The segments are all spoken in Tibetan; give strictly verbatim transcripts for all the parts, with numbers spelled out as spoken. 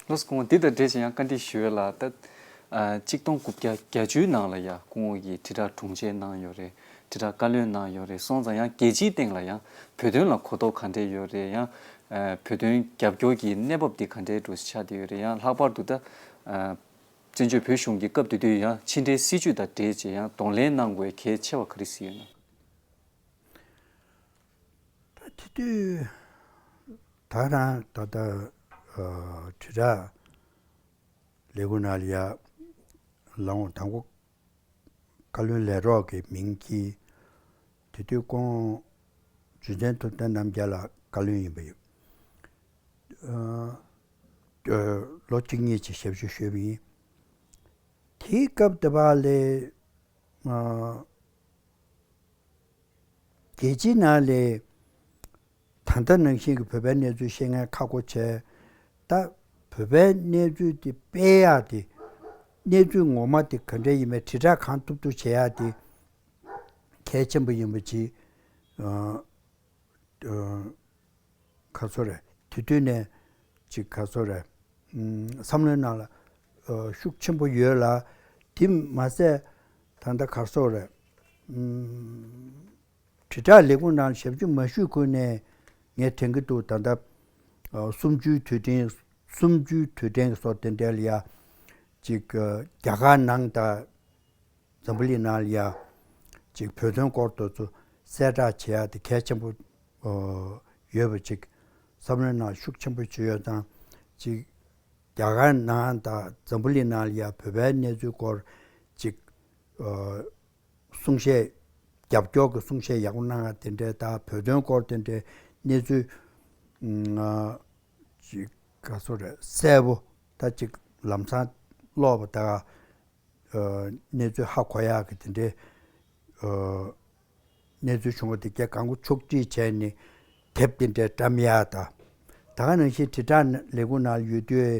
ལགས་སོ། སྐུ་ངོ་འདི་དང་འབྲེལ་བྱས་ཡང་བཀའ་འདྲི་ཞུ་ཡས་ལ། ད་ཨ་གཅིག་སྟོང་དགུ་བརྒྱ་བརྒྱད་ཅུའི་ནང་ལ་ཡང་སྐུ་ངོ་གིས་དྲིལ་བསྒྲགས་དྲུང་ཆེ་གནང་ཡོད་རེད། དྲིལ་བསྒྲགས་བཀའ་བློན་གནང་ཡོད་རེད། སོང་ཙང་ཡང་རྒྱལ་སྤྱིའི་སྟེང་ལ་ཡང་བོད་དོན་ལ་གོ་རྟོགས་ག་འདྲས་ཡོད་རེད། ཡང་ཨ་བོད་དོན་རྒྱབ་སྐྱོར་གྱི་གནས་བབ་འདི་ག་འདྲས་འདྲ་ཆགས་བསྡད་ཡོད་རེད། ཡང་ལྷག་པར་དུ་ད་ཨ་བཙན་བྱོལ་བོད་གཞུང་གི་སྐབས་དེ་དུས་ཡང་ཕྱི་འབྲེལ་སྲིད་ཇུས་དང་འབྲེལ་བྱས་ཡང་གདོང་ལེན་གནང་དགོས་གལ་ཆེ་བ་ག་རེ་གཟིགས་ཡོད་ན། ད་དེ་དུས་ད་རང་ད་ལྟ་ཨ་དྲིལ་བསྒྲགས་ལས་ཁུངས་ནང་ལ་ཡ་ལངས་དང་པོ་བཀའ་བློན་ལས་རོགས་ཀྱི་མིང་གིས་དེ་དུས་ཁོང་འཇུ་ཆེན་ཐུབ་བསྟན་རྣམ་རྒྱལ་ལགས་བཀའ་བློན་ཡིན་པ་ཡིན། ཨ་ལོ་གཅིག་གཉིས་ཅིག་ཞབས་ཞུ་ཞུས་པ་ཡིན། དེའི་སྐབས་དེ་བ་ལས་ཨ་རྒྱལ་སྤྱིའི་ནང་ལས་ད་ལྟ་ནང་བཞིན་གྱི་བོད་པའི་གནས་ཚུལ་ཤེས་མཁན་ཁག་པོ་བྱས། ད་བོད་པའི་གནས་ཚུལ་དེ་སྤེལ་ཡག་དེ། གནས་ཚུལ་ངོ་མ་དེ་ག་འདྲ་ཡིན་མིན་དྲིལ་བསྒྲགས་གང་ཐུབ་ཐུབ་བྱེད་ཡག་དེ་གལ་ཆེན་པོ་ཡིན་པ་ཅིག་ཨ་ཨ་ག་ཚོད་རེད། དེ་དུས་ནས་ཅིག་ག་ཚོད་རེད། ཨམ་བསམ་བློའི་ནང་ལ་ཨ་ཤུགས་ཆེན་པོ་ཡོད་ལ། དེ་མ་ཟད་ད་ལྟ་ག་ཚོད་རེད། ཨམ་དྲིལ་བསྒྲགས་ལས་ཁུངས་ནང་ཞབས་ཞུ་མ་ཞུས་གོང་ནས་ངས་དྲན་གྱི་འདུག་ད་ལྟ་ཨ་གསུམ་བཅུའི་དུས་དྲན། གསུམ་བཅུའི་དུས་དྲན་གྱི་སོ་དེ་འདྲ་ལ་ཡ་ཅིག་ཨ་རྒྱ་གར་ནང་དང་འཛམ་བུ་གླིང་ནང་ལ་ཡ་ཅིག་བོད་དོན་སྐོར་དེ་ཚོ་གསལ་བསྒྲགས་བྱེད་ཡ་དེ་གལ་ཆེན་པོ་ཨ་ཡོད་པ་ཅིག་བསམ་བློའི་ནང་ཤུགས་ཆེན་པོ་བྱས་ཡོད་ཙང་། ཅིག་རྒྱ་གར་ནང་དང་འཛམ་བུ་གླིང་ནང་ལ་ཡ་བོད་པའི་གནས་ཚུལ་སྐོར་ཅིག་ཨ་གསུང་བཤད། རྒྱབ་སྐྱོར་གྱི་གསུང་བཤད་ཡག་པོ་གནང་ཡ་དེ་འདྲའི་དང་། བོད་དོན་སྐོར་དེ་འདྲའི་གནས་ཚུལ་ཨ་ཅིག་ག་ཚོད་རེད། གསལ་པོ་ད་ཅིག་ལམ་སང་ཀློག་པ་དང་། ཨ་གནས་ཚུལ་ཧ་གོ་ཡག་གི་དེ་འདྲའི་ཨ་གནས་ཚུལ་བྱུང་བ་དེ་གས་གང་གོ་ཕྱོགས་སྒྲིག་བྱས་ནས་དེབ་དེ་འདྲའི་བཀྲམ་ཡག་དང་། ད་ག་ནང་བཞིན་དྲིལ་བསྒྲགས་ལས་ཁུངས་ནང་ཡོད་དུས་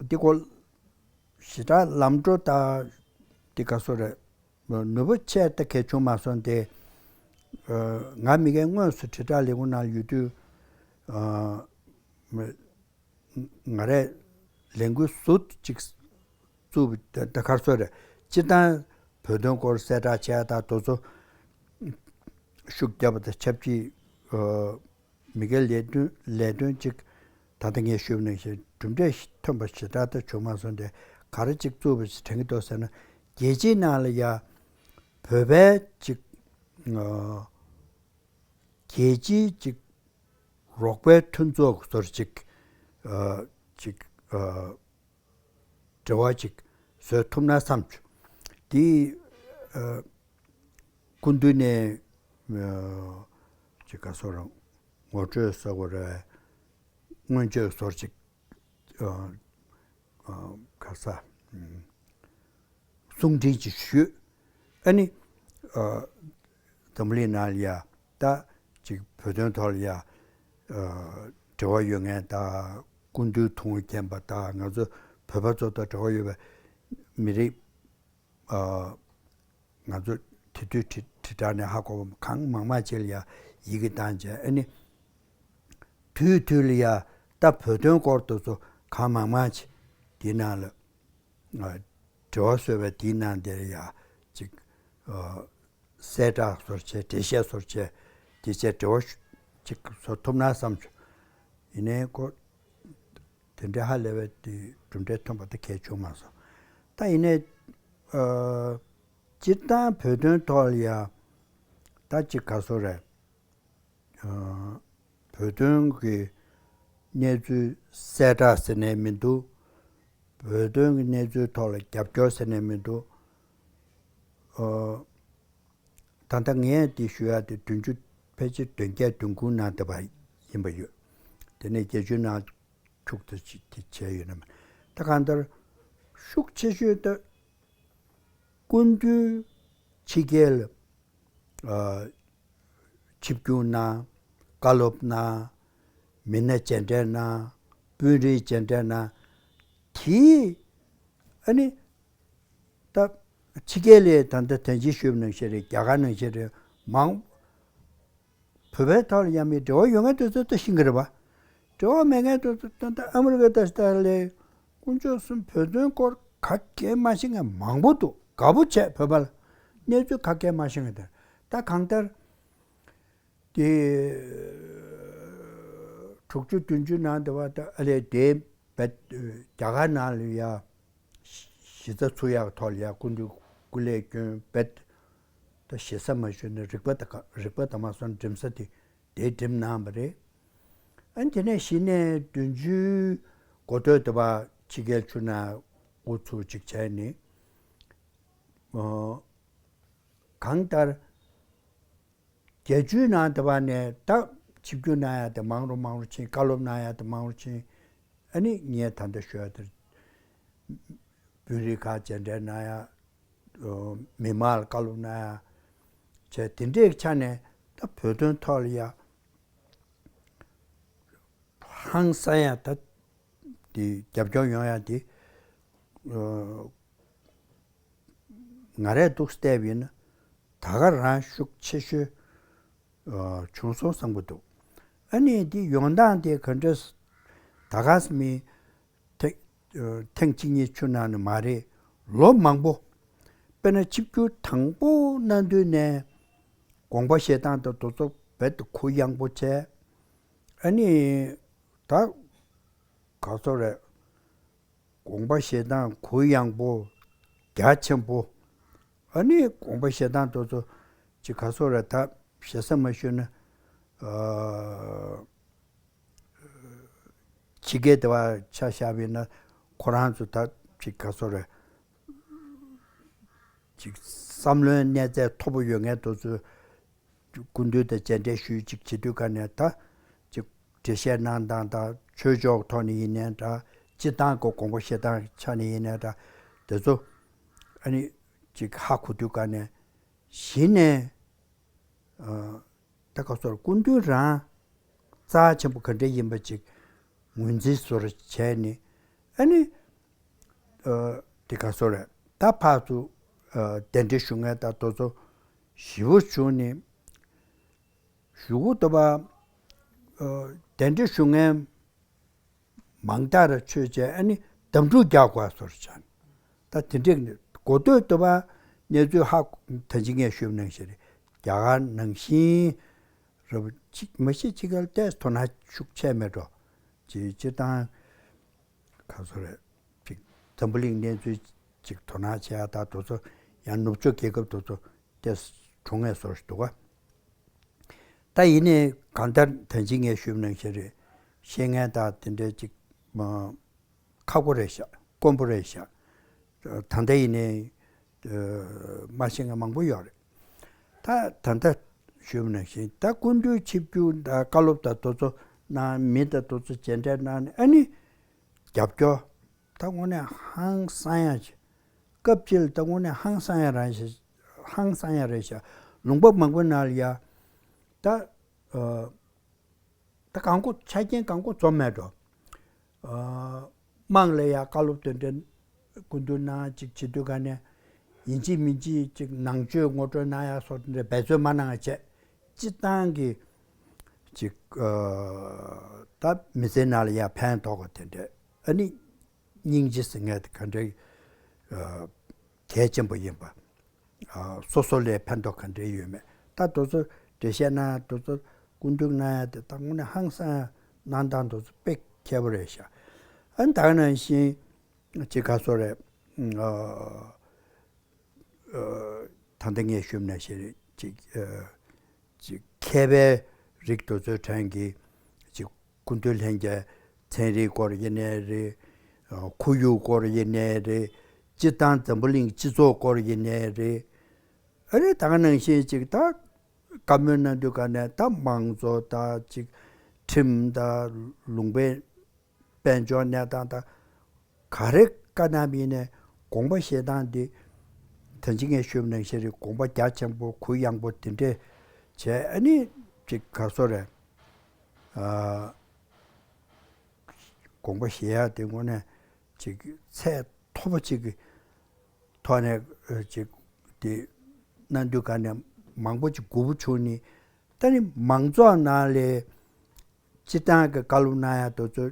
འདི་སྐོར་ཞེ་དྲག་ལམ་འགྲོ་དང་དེ་ག་ཚོད་རེད། ནུས་པ་ཆེ་ད་གས་བྱུང་མ་སོང་སྟེ། ཨ་ང་མི་རྒན་དངོས་སུ་དྲིལ་བསྒྲགས་ལས་ཁུངས་ནང་ཡོད་དུས་ཨ་ང་རས་ལས་འགུལ་ཟུར་ཅིག་བཙུགས་པ་ད་ག་ཚོད་རེད། སྤྱིར་བཏང་བོད་དོན་སྐོར་གསལ་བསྒྲགས་བྱས་དང་དེ་ཚོ་ཤུགས་རྒྱབ་པ་དང་ཆབས་ཅིག་ཨ་མི་སྒེར་ལས་དོན་ལས་དོན་ཅིག་ད་ལྟ་ངས་ཞུས་པ་ནང་བཞིན་གྲུབ་འབྲས་ཐོན་པ་ཞེ་དྲག་ད་བྱུང་མ་སོང་སྟེ། ག་རེ་ཅིག་བཙུགས་པ་ཞིག་དྲན་གྱི་འདུག་ཟེར་ན། རྒྱལ་སྤྱིའི་ནང་ལ་ཡ་བོད་པའི་ཅིག་ཨ་རྒྱལ་སྤྱིའི་ཅིག་རོགས་པའི་མཐུན་ཚོགས་ཟུར་ཅིག་ཨ་ཅིག་ཨ་འབྲེལ་བ་ཅིག་བཟོ་ཐུབ་ན་བསམ་བྱུང་། དེ་ཨ་སྐུ་མདུན་ནས་ཨ་ཅིག་ག་ཚོད་རེད། ངོ་སྤྲོད་ཟེར་དགོས་རེད། སྔོན་བརྗོད་ཟུར་ཅིག་ཨ་ཨ་ག་ས་ཨ་གསུང་འཕྲིན་ཅིག་ཞུས། ཨ་ནི་ཨ་འཛམ་བུ་གླིང་ནང་ལ་ཡ་ད་ཅིག་བོད་དོན་ཐོག་ལ་ཡ་ཨ་འབྲེལ་བ་ཡོད་མཁན་དང་། སྐུ་མདུན་ཐུགས་མཁྱེན་པ་དང་། ང་ཚོ་བོད་པ་ཚོ་དང་འབྲེལ་བ་ཡོད་པའི་མི་རིགས་ཨ་ང་ཚོ་དེ་དུས་དྲིལ་དྲིལ་བསྒྲགས་ནས་ཧ་གོ་བ་གང་མང་མང་ཅིག་ལ་ཡ་ཡི་གེ་བཏང་བྱས། ཨ་ནི་དུས་དུས་ལ་ཡ་ད་བོད་དོན་སྐོར་དེ་ཚོ་གང་མང་མང་ཅིག་དེའི་ནང་ལ་ཨ་འབྲེལ་བ་བཟོས་པའི་དེའི་ནང་དེར་ཡ་ཅིག་ཨ་གསལ་བསྒྲགས་ཟུར་བྱས། འགྲེལ་བཤད་ཟུར་བྱས། དེ་བྱས་འབྲེལ་བ་ཅིག་བཟོ་ཐུབ་ན་བསམ་བྱུང་། ཡིན་ནའི་ཁོ་དེ་འདྲའི་ཧ་ལས་པའི་དེ་གྲུབ་འབྲས་ཐོན་པ་དེ་གལ་བྱུང་མ་སོང་། ད་ཡིན་ནའི་ཨ་སྤྱིར་བཏང་བོད་དོན་ཐོག་ལ་ཡ་ད་ཅིག་ག་ཚོད་རེད། ཨ་བོད་དོན་གྱི་གནས་ཚུལ་གསལ་བསྒྲགས་ཟེར་ནའི་མི་འདུག་བོད་དོན་གྱི་གནས་ཚུལ་ཐོག་ལ་རྒྱབ་སྐྱོར་ཟེར་ནའི་མི་འདུག་ཨ་ད་ལྟ་ངས་འདི་ཞུ་ཡ་དེ་བདུན་ཅུ་ཕལ་ཆེར་བདུན་བརྒྱད་བདུན་དགུ་ནང་དེ་བ་ཡིན་པ་ཡོད། དེ་ནས་བརྒྱད་ཅུའི་ནང་འཁྱུག་ཐུབ་ཅིག་དེ་བྱས་ཡོད་ན་མ། ད་གང་ལྟར་ཤུགས་ཆེ་ཤོས་དེ་སྐུ་མདུན་ཕྱི་རྒྱལ་ལ་ཨ་ཆིབས་བསྒྱུར་གནང་། བཀའ་སློབ་གནང་། མི་སྣ་མཇལ་འཕྲད་གནང་། དཔོན་རིགས་མཇལ་འཕྲད་གནང་། དེས་ཨ་ནི་ད་ཕྱི་རྒྱལ་ལ་ད་ལྟ་དོན་ཆེན་ཞུས་པ་ནང་བཞིན་རེད། རྒྱ་གར་ནང་བཞིན་རེད། མང་བོད་པའི་ཐོག་ལ་ཡང་མི་འབྲེལ་བ་ཡོད་མཁན་དེ་ཚོ་ད་ཤེས་ཀྱི་རེད་པ། འབྲེལ་བ་མེད་མཁན་དེ་ཚོ་ད་ལྟ་ཨ་མི་རི་ཀ་ད་ལྟ་ལས་དཀོན་མཆོག་གསུམ་བོད་དོན་སྐོར་ག་གེ་མ་ཤེས་མཁན་མང་པོ་འདུག་དགའ་པོ་བྱས། བོད་པ་ལ་གནས་ཚུལ་ག་གེ་མ་ཤེས་མཁན་དེ། ད་གང་ལྟར་དེ་དྲུག་ཅུ་བདུན་ཅུ་ནང་དེ་བ་ད་ཨ་ལས་དེ་བད་རྒྱ་གར་ནང་ལ་ཡ་གཞི་རྩ་ཚུགས་ཡག་ཐོག་ལ་ཡ་སྐུ་མདུན་སྐུ་ལས་བསྐྱོན་བད། ད་ཞེ་ས་མ་ཞུས་ན་རིག་པ་ད་ག་རིག་པ་ད་མ་སོང་འགྲིམ་ས་དེ་དེ་འགྲིམ་གནང་བ་རེད། ཨ་དེ་ནས་གཞི་ནས་བདུན་ཅུའི་འགོ་སྟོད་དུ་བ་ཕྱི་རྒྱལ་ཆུ་ནང་འགོ་ཚུགས་ཅིག་བྱས་ནས། ཨོ། གང་ལྟར་བརྒྱད་ཅུའི་ནང་དུ་བ་ནས་ད་ཆིབས་བསྒྱུར་གནང་ཡ་དེ་མང་རུ་མང་རུ་ཕྱིན། བཀའ་སློབ་གནང་ཡ་དེ་མང་རུ་ཕྱིན། ཨ་ནི་ངས་ད་ལྟ་ཞུ་ཡ་དེ་དཔོན་རིགས་ཁག་མཇལ་འཕྲད་གནང་ཡ། མི་མང་ལ་བཀའ་སློབ་གནང་ཡ་བྱས། དེ་འདྲའི་ཆ་ནས་ད་བོད་དོན་ཐོག་ལ་ཡ་ཧང་སང་ཡ་ད་དེ་རྒྱབ་སྐྱོར་ཡོང་ཡ་དེ་ང་རས་འདུག་བལྟས་པ་ཡིན་ན་ད་ག་རང་ཤུགས་ཆེ་ཤོས་བྱུང་སོང་བསམ་གྱི་འདུག་ཨ་ནི་དེ་ཡོང་སྟངས་དེ་ག་འདྲ། ད་ག་སེ་མི་ཐེངས་ཐེངས་གཅིག་གཉིས་ཆུ་ནང་ནས་མ་རེད། ལོ་མང་པོ། དཔེར་ན་ཆིབས་བསྒྱུར་དང་པོ་གནང་དུས་ནས་དགོངས་པ་བཞེས་སྟངས་དང་དེ་ཚོ་རྦད་དེ་གུ་ཡངས་པོ་བྱས། ཨ་ནི་ད་ག་ཚོད་རེད། དགོངས་པ་བཞེས་སྟངས་གུ་ཡངས་པོ། རྒྱ་ཆེན་པོ། ཨ་ནི་དགོངས་པ་བཞེས་སྟངས་དེ་ཚོ་ཅིག་ག་ཚོད་རེད། ད་ཞེ་ས་མ་ཞུས་ན། ཨ། ཕྱི་རྒྱལ་དེ་བ་ཆ་བཞག་པ་ཡིན་ན་ཁོ་རང་ཚོ་ད་ཅིག་ག་ཚོད་རེད། ཅིག་བསམ་བློའི་གནས་ཚད་མཐོ་པོ་ཡོད་མཁན་དེ་ཚོ་སྐུ་མདུན་དང་མཇལ་འཕྲད་ཞུས་ཅིག་བྱེད་དུས་ག་ནས་ད་ཅིག་འགྲེལ་བཤད་གནང་སྟངས་དང་ཆོས་ཕྱོགས་ཐོག་ནས་ཡིན་ནའི་འདྲ། སྤྱིར་བཏང་གི་དགོངས་པ་བཞེས་སྟངས་ཆ་ནས་ཡིན་ནའི་འདྲ། དེ་ཚོ་ཨ་ནི་ཅིག་ཧ་གོ་དུས་ག་ནས་གཞི་ནས། ཨ། ད་ག་ཚོད་སྐུ་མདུན་རང་རྩ་ཆེན་པོ་ག་འདྲ་ཡིན་པ་ཅིག་ངོས་འཛིན་བཟོ་འདྲ་བྱས་ནས། ཨ་ནི། ཨ། དེ་ག་ཚོད་རེད། ད་ཕར་ཚུར། ཨ། གདན་འདྲེན་ཞུ་མཁན་ད་དེ་ཚོ་ཞེ་པོ་བྱུང་ནས། གཞུག་གུ་དུ་བ། ཨ། གདན་འདྲེན་ཞུ་མཁན་མང་དག་ར་ཆོས་བྱས། ཨ་ནི་དམ་ཕྲུག་རྒྱག་དགོས་བཟོ་འདྲ་བྱས། ད་དེ་འདྲས་ནི་འགོ་སྟོད་དུ་བ་གནས་ཚུལ་ཧ་གོ། ད་ཅི་ངས་ཞུས་པ་ནང་བཞིན་རེད། རྒྱ་གར་ནང་བཞིན་ར་བ་ཅིག་མ་གཞི་ཅིག་ག་ལ་ཏོག་ཙམ་དོ་སྣང་ཤུགས་ཆེ་མེད་འགྲོ། ཅིག་སྤྱིར་བཏང་ག་ཚོད་རེད། ཅིག་འཛམ་བུ་གླིང་གནས་ཚུལ་ཅིག་དོ་སྣང་བྱེད་ཡ་ད་དེ་ཚོ་ཡང་ནུབ་ཕྱོགས་རྒྱལ་ཁབ་དེ་ཚོ་ཏོག་ཙམ་གྲུང་ངེས་བཟོ་འདྲ་འདུག་ག་ད་ཡིན་ནའི་གང་ལྟར་ད་ཅི་ངས་ཞུས་པ་ནང་བཞིན་རེད། ཤེས་མཁན་དང་དེ་འདྲའི་ཅིག་མ། ཁག་པོ་རེད་ཤག་དཀོན་པོ་རེད་ཤག་ད་ལྟ་ཡིན་ནའི། ཨ། མ་ཤེས་མཁན་མང་པོ་ཡོད་རེད། ད་ད་ལྟ་ཞུས་པ་ནང་བཞིན་ད་སྐུ་མདུན་ཆིབས་བསྒྱུར་དང་བཀའ་སློབ་དང་དེ་ཚོ་གནང་། མི་དང་དེ་ཚོ་མཇལ་འཕྲད་གནང་ནས། ཨ་ནི་རྒྱབ་སྐྱོར་ད་དངོས་གནས་ཧང་སང་ཡ་ཅིག་སྐབས་ཅིག་ལ་ད་དངོས་གནས་ཧང་སང་ཡ་རང་ཞིག་ཧང་སང་ཡ་རེད་ཤག་ལུང་པ་མང་པོའི་ནང་ལ་ཡ་ད། ཨ། ད་གང་གོ་ཆ་རྐྱེན་གང་གོ་འཛོམས་མེད་འགྲོ། ཨ། དམངས་ལ་ཡ་བཀའ་སློབ་དེ་འདྲ་སྐུ་མདུན་གནང་ཅིག་བྱེད་དུས་ག་ནས་ཡིན་གཅིག་མིན་གཅིག་ཅིག་ནང་ཆོས་ངོ་སྤྲོད་གནང་ཡ་སོགས་དེ་འདྲ་འབད་རྩོལ་མ་གནང་བྱས། སྤྱིར་བཏང་གི་ཅིག་ཨ། ད་མི་ཚེ་ནང་ལ་ཡ་ཕན་ཐོགས་པ་དེ་འདྲ། ཨ་ནི་སྙིང་རྗེ་ཟེར་མཁན་དེ་ག་འདྲ། ཨ། གལ་ཆེན་པོ་ཡིན་པ། ཨ། སོ་སོ་ལ་ཕན་ཐོགས་ག་འདྲ་ཡོད་མེད། ད་དེ་ཚོ་འགྲེལ་བཤད་གནང་ཡ། དེ་ཚོ་སྐུ་མདུན་གནང་ཡ་དེ་ད་དངོས་གནས་ཧང་སང་ཡ་གནང་སྟངས་དེ་ཚོ་དཔེ་མཁས་པོ་རེད་ཤག་ཨ་ནི་ད་ག་ནང་བཞིན་ཅིག་ག་ཚོད་རེད། ཨ། ཨ། ད་ལྟ་ངས་ཞུས་པ་ནང་བཞིན་རེད། ཅིག་ཨ། ཅིག་མཁས་པའི་རིགས་དེ་ཚོའི་གྲས་ཀྱི་ཅིག་སྐུ་མདུན་ལྷན་རྒྱས་ཚན་རིག་སྐོར་ཡིན་ནའི་རེད། ཨ། ཁོར་ཡུག་སྐོར་ཡིན་ནའི་རེད། སྤྱིར་བཏང་འཛམ་བུ་གླིང་སྤྱི་ཚོགས་སྐོར་ཡིན་ནའི་རེད། ཨ་རེ་ད་ག་ནང་བཞིན་ཅིག་ད་བཀའ་མོལ་གནང་དུས་ག་ནས་ད་མང་གཙོ་ད་ཅིག་ཁྲིམས་ད་ལུང་པའི་དཔལ་འབྱོར་གནས་སྟངས་དང་ག་རེ་བཀའ་གནང་བ་ཡིན་ནའི་དགོངས་པ་བཞེས་སྟངས་འདི་ད་ཅི་ངས་ཞུས་པ་ནང་བཞིན་རེད། དགོངས་པ་རྒྱ་ཆེན་པོ་གུ་ཡངས་པོ་དེ་འདྲས་བྱས། ཨ་ནི་ཅིག་ག་ཚོད་རེད། ཨ། དགོངས་པ་བཞེས་ཡ་དེ་དངོས་གནས་ཅིག་ཚད་མཐོ་པོ་ཅིག་གི་ཐོག་ནས་ཅིག་དེ་གནང་དུས་ག་ནས་མང་པོ་ཅིག་མགུ་པོ་བྱུང་ནས། ད་ནི་མང་ཚོགས་ནང་ལས་ སྤྱིར་བཏང་གི་བཀའ་སློབ་གནང་ཡ་དེ་ཚོ་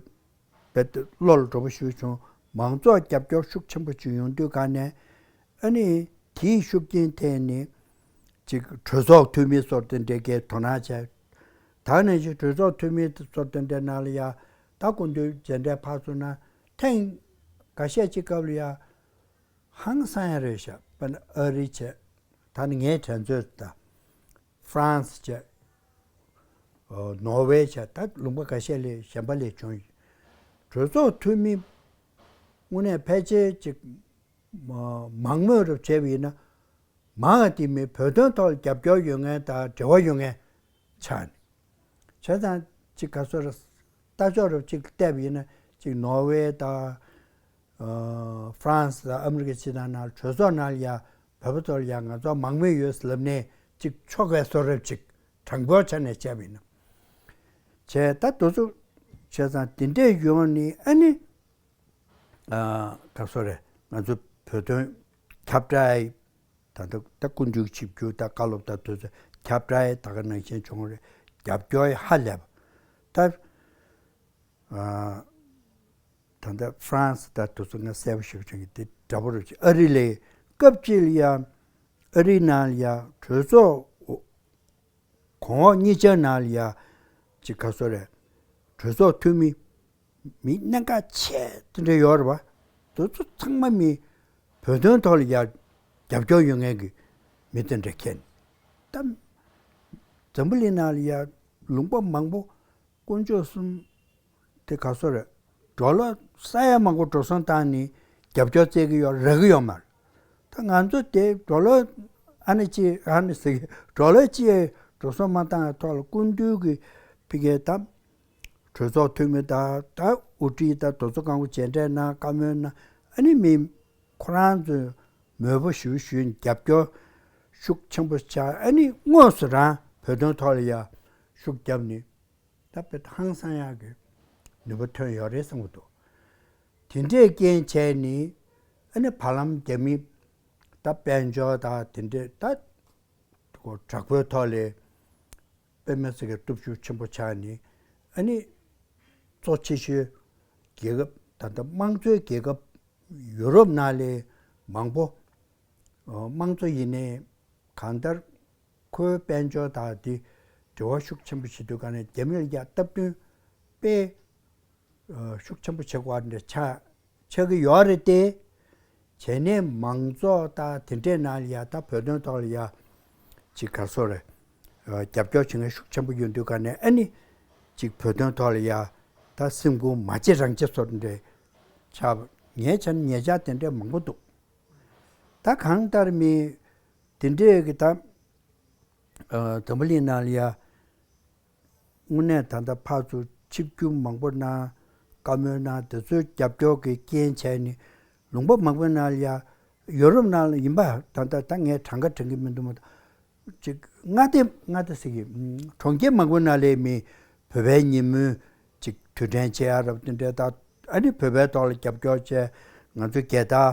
རྦད་དེ་བློ་ལ་འགྲོ་པོ་ཞིག་བྱུང་། མང་ཚོགས་རྒྱབ་སྐྱོར་ཤུགས་ཆེན་པོ་ཞིག་ཡོང་དུས་ག་ནས་ཨ་ནི་དེའི་ཤུགས་རྐྱེན་ཐེབས་ནས་ཅིག་གྲོས་ཚོགས་འཐུས་མི་ཚོ་དེ་འདྲའི་གའི་དོ་སྣང་བྱས། ད་ནས་ཅིག་གྲོས་ཚོགས་འཐུས་མི་ཚོ་དེ་འདྲའི་ནང་ལ་ཡ་ད་སྐུ་མདུན་མཇལ་འཕྲད་ཕར་ཚུར་གནང་། ཐེངས་འགའ་ཤས་ཅིག་སྐབས་ལ་ཡ་ཧང་སང་ཡ་རེད་ཤག་དཔེར་ན་ཨ་རི་བྱས། ད་ནི་ངའི་དྲན་ཚོད་ད་ཧྥ་རན་སི་བྱས། ཨོ། ནོར་ཝེ་བྱས། ད་ལུང་པ་འགའ་ཤས་ལ་གཞན་པ་ལ་བྱུང་ཡོད། གྲོས་ཚོགས་འཐུས་མི་དངོས་གནས་ཕལ་ཆེར་ཅིག་མ་མང་མོས་རབ་བྱས་པ་ཡིན་ན། མང་བ་དེ་མི་བོད་དོན་ཐོག་ལ་རྒྱབ་སྐྱོར་ཡོད་མཁན་དང་འབྲེལ་བ་ཡོད་མཁན་ཆགས་ནས། བྱས་ཙང་ཅིག་ག་སོ་ར་ལྟ་ཕྱོགས་རབ་ཅིག་བལྟས་པ་ཡིན་ན། ཅིག་ནོར་ཝེ་དང་ཨ་ཧྥ་རན་སི་དང་ཨ་མི་རི་ཀ་སྤྱི་དང་ནང་གྲོས་ཚོགས་ནང་ལ་ཡ་བོད་པ་ཚོར་ཡ་ང་ཚོ་མང་མོས་ཡོད་ལབ་ནས་ཅིག་ཆོ་གའི་བཟོ་འདྲ་ཅིག་དྲང་པོའི་ཆ་ནས་བྱས་པ་ཡིན་ན། བྱས་ད་དེ་ཚོ་བྱས་ཙང་དེ་འདྲས་ཡོང་ནས་ཨ་ནི་ཨ་ག་སོ་རེད། ང་ཚོ་བོད་དོན་ཁྱབ་བསྒྲགས་ད་ལྟ་ད་སྐུ་མདུན་ཆིབས་བསྒྱུར་དང་བཀའ་སློབ་དང་དེ་ཚོ་ཁྱབ་བསྒྲགས་ད་ག་ནང་བཞིན་བྱུང་རེད། རྒྱབ་སྐྱོར་ཧ་ལས་པ། ད་ཨ་ད་ལྟ་ཧྥ་རན་སི་དང་དེ་ཚོ་ང་གསལ་པོ་ཞིག་བྱུང་གི། དེ་འདྲ་པོ་རེད། ཨ་རི་ལ་སྐབས་གཅིག་ལ་ཡ་ཨ་རིའི་ནང་ལ་ཡ་གྲོས་ཚོགས་གོང་འོག་གཉིས་ཆ་ནང་ལ་ཡ་ཅིག་ག་སོ་རེད། གྲོས་ཚོགས་འཐུས་མི་མི་གནད་འགག་ཆེ་དེ་འདྲ་ཡོད་རེད་པ། དེ་ཚོ་ཚང་མ་མི་བོད་དོན་ཐོག་ལ་ཡ་རྒྱབ་སྐྱོར་ཡོད་མཁན་གྱི་མི་དེ་འདྲ་ཁྱེར་ནས། ད་འཛམ་བུ་གླིང་ནང་ལ་ཡ་ལུང་པ་མང་པོ་དཀོན་མཆོག་གསུམ་དེ་ག་སོ་རེད། ཌོ་ལར་ས་ཡ་མང་པོ་འགྲོ་སོང་བཏང་ནས་རྒྱབ་སྐྱོར་བཙལ་གྱི་ཡོད་རག་གི་ཡོད་མ་རེད། ད་ང་ཚོ་དེ་ཌོ་ལར་ཨ་ནི་ཅི་ཨ་ནི་ཟེར་གི་ཌོ་ལར་ཅི་འགྲོ་སོང་མ་བཏང་བའི་ཐོག་ལ་སྐུ་མདུན་གྱི་ཕི་གའི་ད་གྲོས་ཚོགས་འཐུས་མི་དང་ད་དབུ་ཁྲིད་དང་དེ་ཚོ་གང་ག་མཇལ་འཕྲད་གནང་། བཀའ་མོལ་གནང་། ཨ་ནི་མི་ཁོ་རང་ཚོས་མོས་པ་ཞུ་ཞུས་ནས་རྒྱབ་སྐྱོར་ཤུགས་ཆེན་པོ་བྱས། ཨ་ནི་དངོས་སུ་རང་བོད་དོན་ཐོག་ལ་ཡ་ཤུགས་བརྒྱབ་ནས། ད་དཔེ་ཧང་སང་ཡག་གི་ནུས་པ་ཐོན་ཡོད་རེད་བསམ་གྱི་འདུག་དེ་འདྲས་རྐྱེན་བྱས་ནས་ཨ་ནི་བར་ལམ་རྒྱ་མི་ད་དཔལ་འབྱོར་དང་དེ་འདྲས་ད་དྲག་པོའི་ཐོག་ལ་དཔེ་མི་སྲིད་ཀྱི་སྟོབས་ཤུགས་ཆེན་པོ་ཆགས་ནས། ཨ་ནི་གཙོ་ཆེ་ཤོས་རྒྱལ་ཁབ་ད་ལྟ་དམངས་གཙོའི་རྒྱལ་ཁབ་ཡུ་རོབ་ནང་ལ་མང་པོ་དམངས་གཙོ་ཡིན་ནའི་གང་ལྟར་ཁོའི་དཔལ་འབྱོར་དང་དེ་འབྲེལ་བ་ཤུགས་ཆེན་པོ་བྱེད་དུས་ག་ནས་རྒྱ་མིར་ཡ་སྟབས་བསྟུན་དཔེ་ཤུགས་ཆེན་པོ་བྱེད་དགོས་པ་འདྲ་ཆགས་ཆགས་ཀྱི་ཡོད་རེད་དེ། བྱས་ནས་མང་ཚོགས་དང་དེ་འདྲའི་ནང་ལ་ཡ་ད་བོད་དོན་ཐོག་ལ་ཡ་ཅིག་ག་སོ་རེད། རྒྱབ་སྐྱོར་བྱེད་མཁན་ཤུགས་ཆེན་པོ་ཡོང་དུས་ག་ནས་ཨ་ནི་ཅིག་བོད་དོན་ཐོག་ལ་ཡ་ད་སེམས་ཁུར་མ་བྱེད་རང་བྱེད་བཟོ་འདྲ་ཆགས། ངའི་ཆ་ནས་ཉེ་ཆར་དེ་འདྲའི་མང་པོ་འདུག་ད་གང་ལྟར་མི་དེ་འདྲས་ཀྱི་ད་ཨ་འཛམ་བུ་གླིང་ནང་ལ་ཡ་དངོས་གནས་ད་ལྟ་ཕར་ཚུར་ཆིབས་བསྒྱུར་མང་པོ་གནང་། བཀའ་མོལ་གནང་། དེ་ཚོའི་རྒྱབ་སྐྱོར་གྱི་རྐྱེན་བྱས་ནས་ལུང་པ་མང་པོའི་ནང་ལ་ཡ་ཡོ་རོབ་ནང་ལ་ཡིན་པ་ད་ལྟ་ད་ངས་གྲངས་ཀ་དྲན་གྱི་མི་འདུག་མ་གཏོགས་ཅིག་མངའ་སྡེ་མངའ་སྡེ་ཟེར་གྱི་གྲོང་ཁྱེར་མང་པོའི་ནང་ལ་མི་བོད་པའི་ཉིན་མོའི་ཅིག་དུས་དྲན་བྱེད་ཡ་རབས་དེ་འདྲའི་ད་ཨ་ནི་བོད་པའི་ཐོག་ལ་རྒྱབ་སྐྱོར་བྱས། ང་ཚོ་རྒྱལ་དར་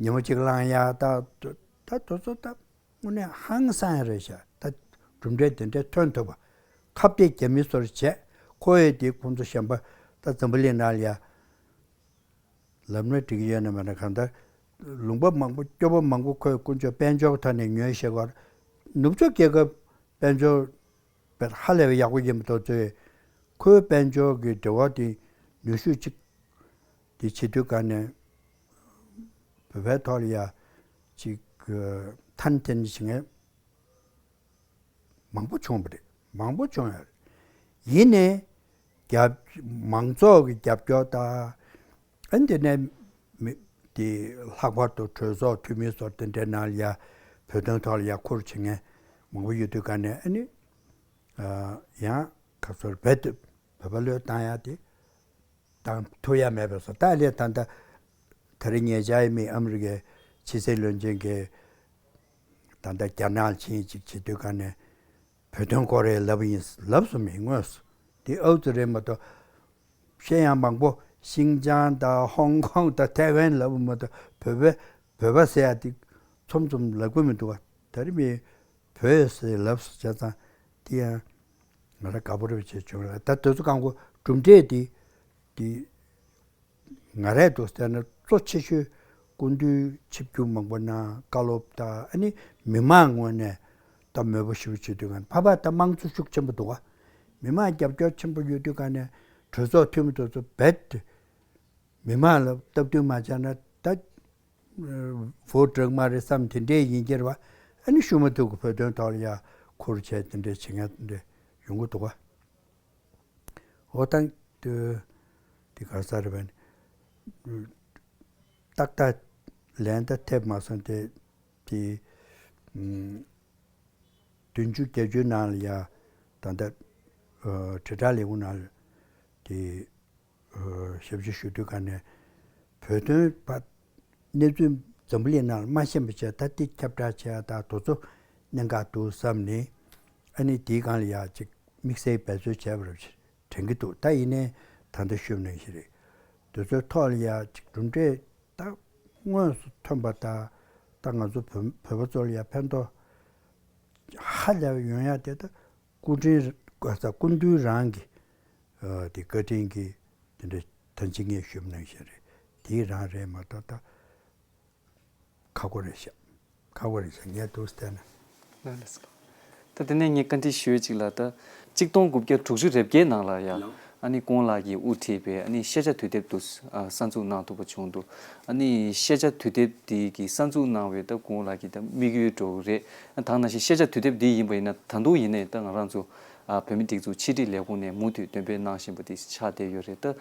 ཉིན་མོ་གཅིག་བསླང་ཡ་ད་ད་དེ་ཚོ་ད་དངོས་གནས་ཧང་སང་ཡ་རེད་ཤག་ད་གྲུབ་འབྲས་དེ་འདྲའི་ཐོན་ཐུབ་པ། ཁ་གཏད་རྒྱ་མི་ཚོར་བྱས། ཁོ་ཡི་དེ་ཁོང་ཚོ་གཞན་པ་ད་འཛམ་བུ་གླིང་ནང་ལ་ཡ་ལབ་ན་འགྲིག་གི་ཡོད་ན་མེད་ན། གང་ལྟར་ལུང་པ་མང་པོ་སྐྱོ་པོ་མང་པོ་ཁོས་དཀོན་མཆོག་དཔལ་འབྱོར་ཐོག་ནས་ཉོས་ཤེས་གོ། ནུབ་ཕྱོགས་རྒྱལ་ཁབ་དཔལ་འབྱོར་དཔེ་ཧ་ལས་པའི་ཡག་པོ་ཡིན་པ་དེ་ཚོས་ཁོའི་དཔལ་འབྱོར་གྱི་འབྲེལ་བ་དེ་ནུས་ཤུགས་ཅིག་དེ་བྱེད་དུས་ག་ནས་བོད་པའི་ཐོག་ལ་ཡ་ཅིག་ཐན་ཐན་བྱེད་མཁན་མང་པོ་བྱུང་བ་རེད། མང་པོ་བྱུང་ཡོད་རེད། ཡིན་ནའི་རྒྱབ་མང་ཚོགས་ཀྱི་རྒྱབ་སྐྱོར་དང་། ཨ་ནི་དེ་ནས་མི་དེ་ལྷག་པར་དུ་གྲོས་ཚོགས་འཐུས་མི་ཚོ་དེ་འདྲའི་ནང་ལ་ཡ་བོད་དོན་ཐོག་ལ་ཡ་ཁུར་བྱེད་མཁན་མང་པོ་ཡོད་དུས་ག་ནས་ཨ་ནི་ཡང་ག་ཚོད་རྦད་དེ་བོད་པ་བློས་བཏང་ཡ་དེ་བཏང་ཐུབ་ཡ་མེད་པ་བཟོ། ད་ལས་ད་ལྟ་ད་རེས་ཉེ་ཆར་མི་ཨ་མི་རི་ཀའི་ཕྱི་སྲིད་བློན་ཆེན་གྱིས་ད་ལྟ་རྒྱ་ནག་ལ་ཕྱིན་ཅིག་བྱེད་དུས་ག་ནས་བོད་དོན་སྐོར་རེད་ལབ་ཡིན་ལབ་སོང་མི་དངོས་སུ། དེ་ཨའུ་ཙི་རེད་མ་གཏོགས་བཤད་ཡང་མང་པོ་ཤིང་ཅང་དང་ཧོང་ཀོང་དང་ཐའེ་ཝན་ལབ་མ་གཏོགས་བོད་པའི་བོད་པ་ཟེར་ཡ་དེ་ཚོམ་ཚོམ་ལབ་གི་མི་འདུག་བ། ད་རེས་མི་བོད་ཟེར་ལབ་སོང་བྱས་ཙང་དེ་ཡང་ ང་རང་དགའ་པོ་རེད་བྱས་བྱུང་ལ། ད་དེ་ཚོ་གང་གོ་གྲུབ་འབྲས་དེ་དེ་ང་རས་འདུག་ཟེར་ན་གཙོ་ཆེ་ཤོས་སྐུ་མདུན་ཆིབས་བསྒྱུར་མང་པོ་གནང་། བཀའ་སློབ་དང་ཨ་ནི་མི་མང་ངོས་ནས་ད་མོས་པོ་ཞེ་པོ་བྱེད་དུས་ག་ནས་ཕར་ཕར་ད་དམངས་གཙོ་ཤུགས་ཆེན་པོ་འདུག་ག་མི་མང་རྒྱབ་སྐྱོར་ཆེན་པོ་ཡོད་དུས་ག་ནས་གྲོས་ཚོགས་འཐུས་མི་དེ་ཚོ་རྦད་དེ་མི་མང་ལ་སྟབས་བསྟུན་མ་བྱས་ན་ད་བོ་དྲག་མ་རེད་བསམ་དེ་འདྲས་ཡིན་གྱི་རེད་བ། ཨ་ནི་ཤུ་མ་ཐུག་གི་བོད་དོན་ཐོག་ལ་ཡ་ཁུར་བྱས་དེ་འདྲས་བྱེད་མཁན་དེ་འདྲས་ཡོང་གི་འདུག་ག་འོ་ད་དེ་ག་ས་རེད་བས། ཏག་ཏག་ལན་ད་ཐེབས་མ་སོང་སྟེ་དེ་བདུན་ཅུ་བརྒྱད་ཅུའི་ནང་ལ་ཡ་ད་ལྟ་དྲིལ་བསྒྲགས་ལས་ཁུངས་ནང་ལ་དེ་ཞབས་ཕྱི་ཞུ་དུས་ག་ནས་བོད་དོན་པ་གནས་ཚུལ་འཛམ་བུ་གླིང་ནང་ལ་མ་ཤེས་པ་བྱས། ད་དེ་ཁྱབ་བསྒྲགས་བྱས་ད་དེ་ཚོ་གནད་འགག་འདུག་བསམ་ནས་ཨ་ནི་དེའི་སྒང་ལ་ཡ་ཅིག་དམིགས་བསལ་འབད་རྩོལ་བྱས་པ་རེད་དྲན་གྱི་འདུག་ད་ཡིན་ནའི་ད་ལྟ་ཞུ་ནང་བཞིན་རེད། དེ་ཚོའི་ཐོག་ལ་ཡ་ཅིག་གྲུབ་འབྲས་ད་དངོས་སུ་ཐོན་པ་ད་ད་ང་ཚོ་བོད་བོད་པ་ཚོ་ལ་ཡ་ཕན་ཐོགས་ཧ་ལས་པ་ཡོང་ཡ་དེ་ད་སྐུ་དྲིན་སྐུ་མདུན་རང་གི་དེ་བཀའ་དྲིན་གྱིས་དེ་འདྲ་ད་ཅི་ངས་ཞུས་ནང་བཞིན་རེད། དེའི་རང་རེད་མ་གཏོགས་ད་ཁག་པོ་རེད་ཤག་ཁག་པོ་རེད་ཤག་ངས་འདུག་བལྟས་ན། ལགས་ལགས་སོ། ད་དེ་ནས་ངས་བཀའ་འདྲི་ཞུ་ཡས་ཅིག་ལ། ད་གཅིག་སྟོང་དགུ་བརྒྱ་དྲུག་ཅུ་རེ་བརྒྱད་ནང་ལ་ཡང་ཨ་ནི་ཀོང་ལགས་ཀྱིས་དབུ་ཁྲིད་པའི་ཨ་ནི་ཤེས་བྱ་དུས་དེབ་དུ་གསར་འཛུགས་གནང་ཐུབ་པ་བྱུང་འདུག་ཨ་ནི་ཤེས་བྱ་དུས་དེབ་དེ་གི་གསར་འཛུགས་གནང་བའི་ད་ཀོང་ལགས་ཀྱི་ད་དམིགས་ཡུལ་འདྲ་བོ་རེད། ད་ནང་བཞིན་ཤེས་བྱ་དུས་དེབ་འདི་ཡིན་པ་ཡིན་ན་ད་དུང་ཡིན་ནའི་ད་ང་རང་ཚོ་བོད་མི་སྒྲིག་འཛུགས་ཕྱི་དྲིལ་ལས་ཁུངས་ནས་མུ་མཐུད་འདོན་སྤེལ་གནང་བཞིན་པ་དེ་ཆགས་བསྡད་ཡོད་རེད། ད་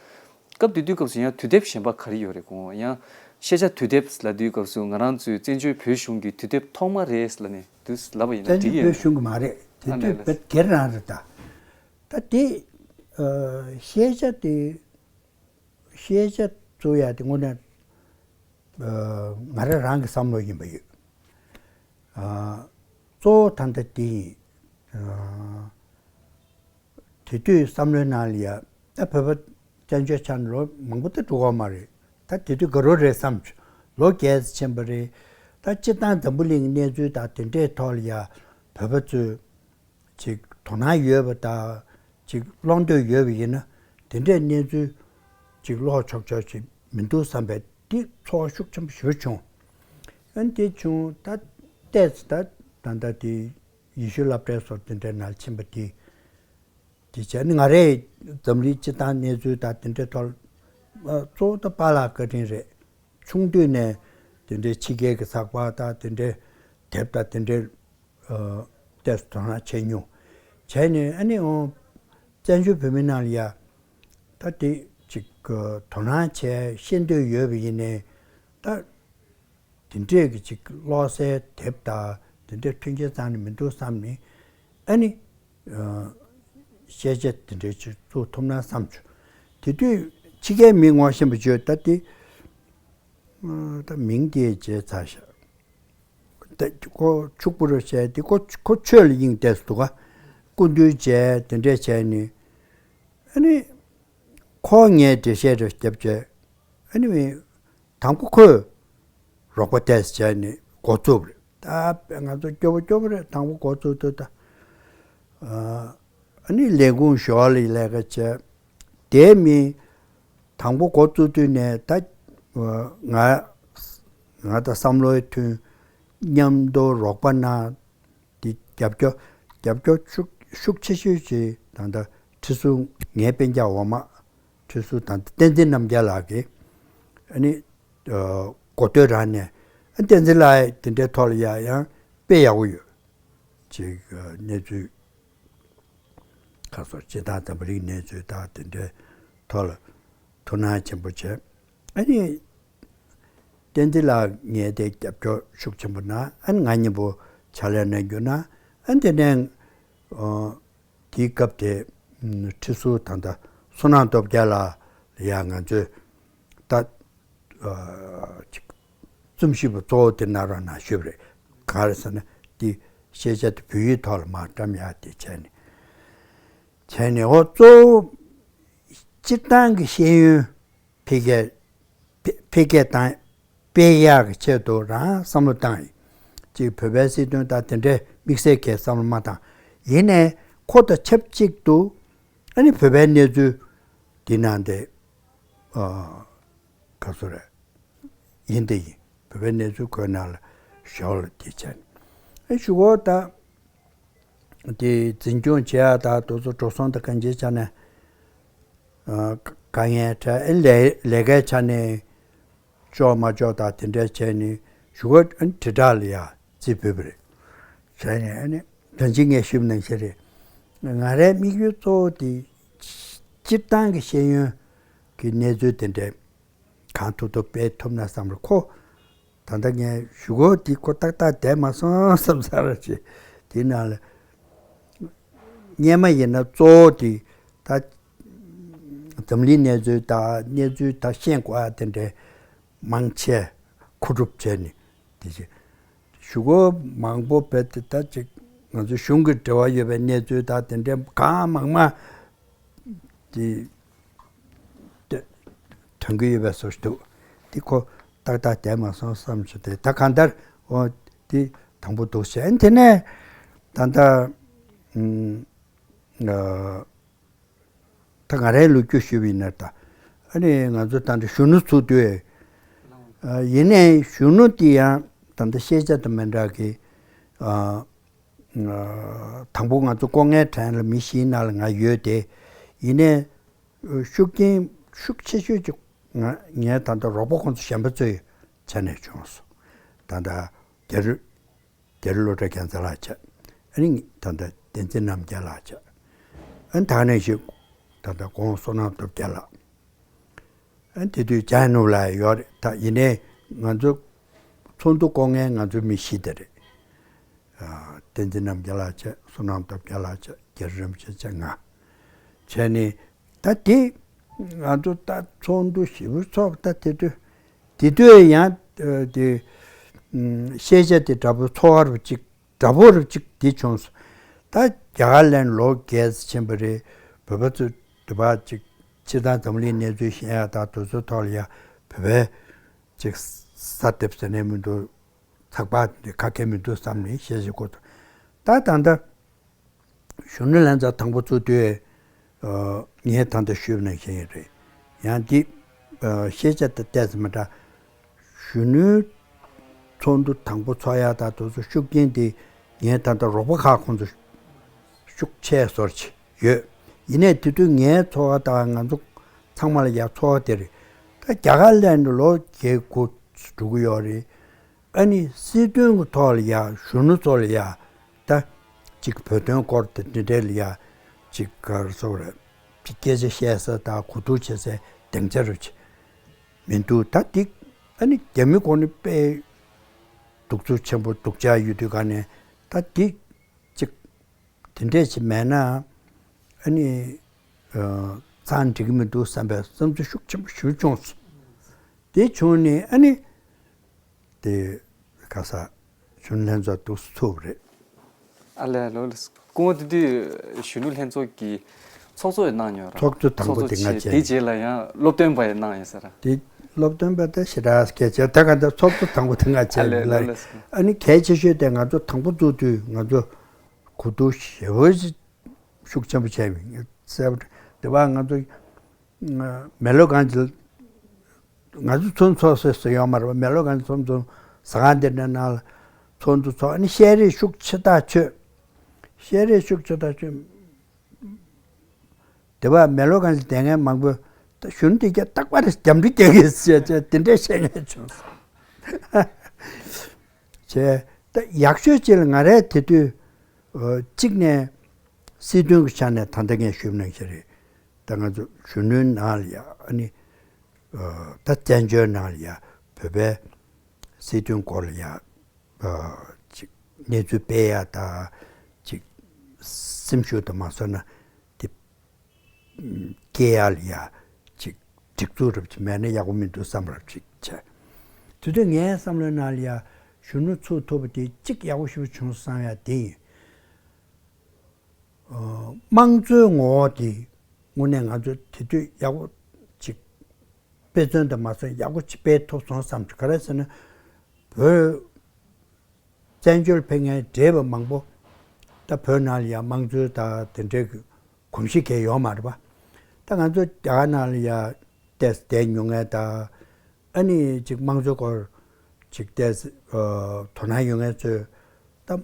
སྐབས་དེ་དུས་སྐབས་སུ་ཡང་དུས་དེབ་གཞན་པ་ག་རེ་ཡོད་རེད། ཀོང་ཡང་ཤེས་བྱ་དུས་དེབ་ལབ་དུས་སྐབས་སུ་ང་རང་ཚོའི་བཙན་བྱོལ་བོད་གཞུང་གི་དུས་དེབ་ཐོག་མ་རེད་ལབ་ནས་དུས་ལབ་པ་ཡིན་ན་བཙན་བྱོལ་བོད་གཞུང་གི་མ་རེད། དེ་ཨ་ལས་དུས་ལས་བོད་སྒེར་རང་རེད་ད། ད་དེ་ཤེས་བྱ་དེ་ཤེས་བྱ་གཙོ་ཡ་དེ་དངོས་གནས་ང་རང་རང་གི་བསམ་བློ་ཡིན་པ་ཡོད། གཙོ་བོ་ད་ལྟ་དེ་ཡིན། དེ་དུས་བསམ་བློའི་ནང་ལ་ཡ་ད་བོད་པ་བཙན་བྱོལ་ཆགས་ནས་ལོ་མང་པོ་ད་འགྲོ་གི་མ་རེད། ད་དེ་དུས་དགའ་རབ་རེད་བསམ་བྱུང་། ལོ་རྒས་ཕྱིན་པ་རེད། ད་སྤྱིར་བཏང་འཛམ་བུ་གླིང་གི་གནས་ཚུལ་དང་དེ་འདྲའི་ཐོག་ལ་ཡ་བོད་པ་ཚོས་ཅིག་དོ་སྣང་ཡོད་པ་དང་ཅིག་ཀློག་འདོད་ཡོད་པ་ཡིན་ན་དེ་འདྲའི་གནས་ཚུལ་ཅིག་ཀློག་ཆོག་ཆོག་ཅིག་མི་འདུག་བསམ་པའི་དེ་ཚོར་བ་ཤུགས་ཆེན་པོ་ཞེ་པོ་བྱུང་། ཨ་ནི་དེ་བྱུང་ད་ཏོག་ཙམ་ད་ད་ལྟ་དེ་ཡེ་ཤུ་སློབ་གྲྭའི་སོར་དེ་འདྲའི་ནང་ཕྱིན་པ་དེ། དེ་བྱས་ནས་ང་རས་འཛམ་གླིང་སྤྱི་བཏང་གནས་ཚུལ་དང་དེ་འདྲའི་ཐོག་ཨ་གཙོ་བོ་ད་པཱ་ལགས་བཀའ་དྲིན་རེད། ཆུང་དུས་ནས་དེ་འདྲའི་ཕྱི་རྒྱལ་གྱི་ཚགས་པར་དང་དེ་འདྲའི་དེབ་དང་དེ་འདྲའི་ཨ་ཏོག་ཙམ་དོ་སྣང་བྱས་མྱོང་། བྱས་ནས་ཨ་ནི་འོང་བཙན་བྱོལ་བོད་མི་ནང་ལ་ཡ་ད་དེ་ཅིག་དོ་སྣང་བྱས་ཤེས་འདོད་ཡོད་པ་ཡིན་ནའི་ད། དེ་འདྲས་ཀྱི་ཅིག་ཀློག་སའི་དེབ་དང་དེ་འདྲས་མཐུན་རྐྱེན་རྩ་ནས་མི་འདུག་བསམ་ནས་ཨ་ནི་ཤེས་བྱ་དེ་འདྲས་ཅིག་བཙུགས་ཐུབ་ན་བསམ་བྱུང་། དེ་དུས་ཕྱི་རྒྱལ་མི་ངོ་ཤེས་པ་བརྗོད་ད་དེ་ད་མིང་དེ་བརྗེད་ཚར་ཤག་ད་ཁོ་ཕྱུག་པོ་རུ་བྱས་དེ་ཁོ་ཁོ་ཆོས་ལ་དབྱིངས་ཏོག་ཙམ་འདུག་ག་སྐུ་མདུན་བྱས་དེ་འདྲས་བྱས་ནས་ཨ་ནི་ཁོ་ངའི་འགྲེལ་བཤད་རུ་བརྒྱབ་བྱས་ཨ་ནི། དང་པོ་ཁོས་རོགས་པ་ཏོག་ཙམ་བྱས་ནས་འགོ་བཙུགས་པ་རེད། ད་ང་ཚོ་སྐྱོ་པོ་སྐྱོ་པོ་རེད། དང་པོ་འགོ་བཙུགས་དུས་ད་ཨ་ནི་ལས་ཁུངས་ཞོར་ལ་ལས་ཀ་བྱས། དེ་མིན་དང་པོ་འགོ་བཙུགས་དུས་ནས་ད་ང་ང་དང་བསམ་བློའི་མཐུན་མཉམ་དུ་རོགས་པ་གནང་། དེ་རྒྱབ་སྐྱོར་རྒྱབ་སྐྱོར་ཤུགས་ཤུགས་ཆེ་ཤོས་ཀྱི་ད་ལྟ་ཁྲི་ཟུར་ངའི་སྤུན་ཀྱག་འོག་མ་ཁྲི་ཟུར་ད་ལྟ་བསྟན་འཛིན་རྣམ་རྒྱལ་ལགས་ཀྱིས་ཨ་ནི་འགོ་སྟོད་རང་ནས་ཨ་བསྟན་འཛིན་ལགས་དེ་འདྲའི་ཐོག་ལ་ཡ་ཡང་དཔེ་ཡག་པོ་ཡོད་ཅིག་གནས་ཚུལ་ཁ་སོ་སྤྱི་བཏང་འཛམ་བུ་གླིང་གནས་ཚུལ་དང་དེ་འདྲའི་ཐོག་ལ་ཐུགས་སྣང་ཆེན་པོ་བྱས། ཨ་ནི་བསྟན་འཛིན་ལགས་ངས་དེ་རྒྱབ་སྐྱོར་ཤུགས་ཆེན་པོ་གནང་། ཨ་ནི་ང་གཉིས་པོ་ཕྱག་ལས་གནང་རྒྱུ་ན་ཨ་ནི་དེ་ནས་ཨ་དེའི་སྐབས་དེ་ཁྲི་ཟུར་ད་ལྟ་བསོད་ནམས་སྟོབས་རྒྱལ་ལགས་ལ་ཡང་ང་ཚོས་ད་ཨ་ཅིག་རྩོམ་ཞིབ་པ་གཙོ་བོ་དེ་གནང་རོགས་གནང་ཞུས་པ་རེད། གང་རེད་ཟེར་ན་དེ་ཤེས་བྱ་དེ་བོད་ཡིག་ཐོག་ལ་མར་བཀྲམ་ཡག་དེ་བྱས་ནས་བྱས་ནས་འོ་གཙོ་བོ་སྤྱིར་བཏང་གི་ཤེས་ཡོན་འཕེལ་རྒྱས་འཕེལ་འཕེལ་རྒྱས་བཏང་སྤེལ་ཡག་གི་ཆེད་དུ་རང་བསམ་བློ་བཏང་ཡིན། གཅིག་བོད་པའི་སྲིད་དོན་དང་དེ་འདྲའི་དམིགས་བསལ་གྱི་བསམ་བློ་མ་བཏང་། ཡིན་ནའི་ ཁོ་དང་ཆབས་ཅིག་ཏུ་ཨ་ནི་བོད་པའི་གནས་ཚུལ་འདི་ནང་དེ་ག་ཚོད་རེད། ཡིན་དེ་ཡིན། བོད་པའི་གནས་ཚུལ་ཁོའི་ནང་ལ་ཞོག་ལ་དེ་བྱས་ནས་ཨ་ཞུ་གོ་ད། དེ་འཛིན་སྐྱོང་བྱེད་ཡ་ད་དེ་ཚོ་འགྲོ་སོང་དང་གང་ཅིའི་ཆ་ནས་དཀའ་ངལ་འཕྲད། ཨ་ནི་ལས་ལས་ཀའི་ཆ་ནས་ལྕོགས་མ་ལྕོགས་དང་དེ་འདྲ་བྱས་ནས་ཞུ་གོ་ཨ་ནི་དྲིལ་བསྒྲགས་ལ་ཡ་རྩིས་འབུལ་བ་རེད། བྱས་ནས་ཨ་ནི་ད་ཅི་ངས་ཞུས་པ་ནང་བཞིན་རེད། ང་རའི་དམིགས་ཡུལ་གཙོ་བོ་དེ་སྤྱིར་བཏང་གི་ཤེས་ཡོན་གྱི་གནས་ཚུལ་དེ་འདྲ་གང་ཐུབ་ཐུབ་སྤེལ་ཐུབ་ན་བསམ་རེད། ཁོ་ད་ལྟ་ངས་ཞུ་གོ་དེ་ཁོ་ཏག་ཏག་བསྡད་མ་སོང་བསམ་ས་ར་ཅིག་དེ་ནང་ལ་སྔོན་མ་ཡིན་ན་གཙོ་བོ་དེ་ད་འཛམ་གླིང་གནས་ཚུལ་དང་གནས་ཚུལ་ད་ཤེས་དགོས་ཡ་དེ་འདྲའི་མང་ཆེ་མཁོ་སྒྲུབ་བྱས་ནས་དེ་བཞིན་ཞུ་སྒོ་མང་པོ་བེད་དེ་ད་ཅིག་ང་ཚོ་གཞུང་གི་འབྲེལ་བ་ཡོད་པའི་གནས་ཚུལ་དང་དེ་འདྲའི་གང་མང་མང་དེ་དེ་ཐོན་གྱི་ཡོད་པའི་བཟོ་ཞིག་འདུག་དེ་ཁོ་ཏག་ཏག་བསྡད་མ་སོང་བསམ་བྱུང་། དེ་ད་གང་ལྟར་འོ་དེ་དང་པོ་འདུག་བྱས། དེ་ནས་ད་ལྟ་ཨ། ད་ང་རའི་ལོ་རྒྱུས་ཞུས་པ་ཡིན་ན་ད། ཨ་ནི་ང་ཚོ་ད་ལྟ་གཞོན་ནུ་ཚུགས་དུས། ཨ། ཡིན་ནའི་གཞོན་ནུ་དེ་ཡང་ད་ལྟ་ཤེས་བྱ་དང་མི་འདྲ་གི། ཨ། ཨ། དང་པོ་ང་ཚོ་ལྐོག་རྔན་དྲན་ལ་མི་བཞིའི་ནང་ལ་ང་ཡོད་དེ། ཡིན་ནའི་ཤུགས་རྐྱེན་ཤུགས་ཆེ་ཤོས་ཅིག་ང་ངའི་ད་ལྟ་རོགས་པ་ཁོང་ཚོ་གཞན་པ་ཚོས་བྱས་ནས་བྱུང་སོང་། ད་ལྟ་རྒྱ་རི། རྒྱ་རི་བློ་གྲགས་རྒྱལ་མཚན་ལགས་བྱས། ཨ་ནི་ད་ལྟ་བསྟན་འཛིན་རྣམ་རྒྱལ་ལགས་བྱས། ཨ་ནི་ད་ནས་ཤིག་ད་ལྟ་གོང་བསོད་ནམས་སྟོབས་རྒྱལ་ལགས། ཨ་ནི་དེ་དུས་ལྕགས་ནུབ་ལ་ཡོད་རེད། ད་ཡིན་ནའི་ང་ཚོ་ཚོགས་འདུ་སྐོང་མཁན་ང་ཚོ་མི་བཞི་དེ་རེད། ཨ། བསྟན་འཛིན་རྣམ་རྒྱལ་ལགས་བྱས། བསོད་ནམས་སྟོབས་རྒྱལ་ལགས་བྱས། རྒྱ་རི་རིན་པོ་ཆེ་བྱས། ང་བྱས་ནས། ད་དེ་ང་ཚོ་ད་ཚོགས་འདུ་ཞེ་པོ་ཚོགས་པ་ད་དེ་དུས་དེ་དུས་ཡང་དེ་ཤེས་བྱ་དེ་འདྲ་པོ་ཚོར་བ་ཅིག་འདྲ་པོ་རུ་ཅིག་དེ་བྱུང་སོང་། ད་རྒྱ་གར་ལ་ལོ་བརྒྱད་ཙམ་ཕྱིན་པ་རེད། བོད་པ་ཚོ་དེ་བ་ཅིག་སྤྱིར་བཏང་འཛམ་གླིང་གནས་ཚུལ་ཤེས་ཡ་ད་དེ་ཚོ་ཐོག་ལ་ཡ་བོད་པའི་ཅིག་ས་དེབ་ཟེར་ནས་མི་འདུག་ཚགས་པར་དེ་ཁ་སྐད་མི་འདུག་བསམ་ནས་ཤེས་བྱ་དགོས་འདུག་ད་ད་ལྟ། གཞོན་ནུ་ལྷན་ཚོགས་དང་པོ་བཙུགས་དུས། ཨ། ངས་ད་ལྟ་ཞུས་པ་ནང་བཞིན་རེད། ཡང་འདི། ཨ། ཤེས་བྱ་དང་ཏོག་ཙམ་མི་འདྲ། གཞོན་ནུའི་ཚོགས་འདུ་དང་པོ་ཚོགས་ཡ་དང་དེ་ཚོ་ཤུགས་རྐྱེན་དེ་ངས་ད་ལྟ་རོགས་པ་ཁག་ཁོང་ཚོ་ཤུགས་ཆེ་བཟོ་འདྲ་ཅིག་ཡོད། ཡིན་ནའི་དེ་དུས་ངའི་ཚོར་བ་དང་ང་ཚོ་ཚང་མ་ལ་ཡ་ཚོར་བ་དེ་རེད། ད་རྒྱ་གར་ལ་ནི་ལོ་བརྒྱད་དགུ་འགྲོ་གི་ཡོད་རེད། ཨ་ནི་སྲིད་དོན་གྱི་ཐོག་ལ་ཡ་གཞོན་ནུ་ཚོ་ལ་ཡ་ད་ཅིག་བོད་དོན་སྐོར་དེ་འདི་འདྲ་ལ་ཡ་ཅིག་ག་རེ་ཟེར་དགོས་རེད། ཅིག་སྐད་ཆ་བཤད་ས་དང་གོ་བསྡུར་བྱེད་སའི་སྡིངས་ཆ་རུ་ཅིག་མི་འདུག་ད་འདི་ཨ་ནི་རྒྱ་མི་ཁོ་ནི་དཔེ་གདུག་རྩུབ་ཆེན་པོ་སྡུག་ཅག་ཡོད་དུས་ག་ནས་ད་འདི་ཅིག་དེ་འདྲས་ཅིག་མེད་ན་ཨ་ནི་ཨ་ཚང་འགྲིག་གི་མི་འདུག་བསམ་པའི་བསམ་ཚུལ་ཤུགས་ཆེན་པོ་ཞིག་བྱུང་སོང་། དེ་བྱུང་ནས་ཨ་ནི། དེ་ག་ས་གཞོན་ལྷན་ཚོགས་འདུ་ཚུགས་པ་རེད། ཨ་ལས་ལོ་ལས་སྐུ་ངོ་དེ་དུས་གཞོན་ནུ་ལྷན་ཚོགས་ཀྱི་ཚོགས་གཙོ་ཡང་གནང་ཡོད་ར། ཚོགས་གཙོ་དང་པོ་དེ་ང་བྱས་བྱས། དེའི་རྗེས་ལ་ཡང་སློབ་སྟོན་པ་ཡང་གནང་ཡོད་ས་ར། དེ་སློབ་སྟོན་པ་དེ་ཞེ་དྲག་སྐད་ཆ་ད་ག་འདི་ཚོགས་གཙོ་དང་པོ་དེ་ང་བྱས་ཨ་ལས་ལོ་ལས། ཨ་ནི་གལ་ཆེ་ཤོས་དེ་ང་ཚོ་དང་པོ་བཙུགས་དུས་ང་ཚོ་གོ་བསྡུར་ཞེ་པོ་ཞིག་ཤུགས་ཆེན་པོ་བྱས་པའི་གསལ་པོ་དེ་བ་ང་ཚོ་མེ་ལོ་གང་ཅི་ང་ཚོ་ཚོགས་འདུ་ཚོགས་སྲོལ་ཟེར་ཡོད་མ་རེད་པ། མེ་ལོ་གང་ཚོགས་འདུ་ཟ་ཁང་འདི་འདྲ་ནང་ལ་ཚོགས་འདུ་ཚོགས་ཨ་ནི་བཤད་རེས་ཤུགས་ཆེ་ཐག་ཆོད། བཤད་རེས་ཤུགས་ཆེ་ཐག་ཆོད། དེ་བ་མེ་ལོ་གང་ཅི་བསྡད་མཁན་མང་པོས་ད་གཞོན་དེ་གྱ་རྟག་པར་རྒྱབ་འདྲི་རྒྱག་གི་ཟེར་བྱས་དེ་འདྲ་བཤད་མཁན་བྱུང་སོང་། བྱས་ད་ཡག་ཤོས་ཅིག་ལ་ང་རས་དེ་དུས་གཅིག་ནས་སྲིད་དོན་གྱི་ཆ་ནས་ད་ལྟ་ངས་ཞུས་ནང་བཞིན་རེད། ད་ང་ཚོ་གཞོན་ནུའི་ནང་ལ་ཡ་ཨ་ནི་ད་བཙན་བྱོལ་ནང་ལ་ཡ་བོད་པའི་སྲིད་དོན་སྐོར་ལ་ཡ་ཅིག་གནས་ཚུལ་སྤེལ་ཡ་ད་ཅིག་སེམས་ཤུགས་དང་མ་སོན་ན་དེ་སྐྱེ་ཡ་ལ་ཡ་ཅིག་སྒྲིག་འཛུགས་རབ་ཅིག་མེད་ན་ཡག་པོ་མི་འདུག་བསམ་རབ་ཅིག་བྱས། དེ་དུས་ངའི་བསམ་བློའི་ནང་ལ་ཡ་གཞོན་ནུ་ཚུགས་ཐུབ་པ་དེ་གཅིག་ཡག་པོ་ཞེ་པོ་བྱུང་བསམ་ཡ་དེ་ཡིན། དམངས་གཙོའི་ངོ་བོ་དེ་དངོས་གནས་ང་ཚོས་དེ་དུས་ཡག་པོ་ཅིག་དཔེ་མཚོན་དུ་མ་སོང་ཡག་པོ་ཅིག་སྤེལ་ཐུབ་སོང་བསམ་གྱི། ག་རེ་ཟེར་ན་བོད་བཙན་བྱོལ་ཕེབས་མཁན་བགྲེས་པ་མང་པོ་ ད་བོད་ནང་ལ་ཡ་དམངས་གཙོའི་ད་དེ་འདྲའི་གོམས་གཤིས་གང་ཡོད་མ་རེད་པ། ད་ང་ཚོ་རྒྱ་གར་ནང་ལ་ཡ་ཏོག་ཙམ་བསྡད་མྱོང་མཁན་ད་ཨ་ནི་ཅིག་དམངས་གཙོའི་སྐོར་ཅིག་ཏོག་ཙམ་དོ་སྣང་ཡོད་མཁན་ཚོས་ད་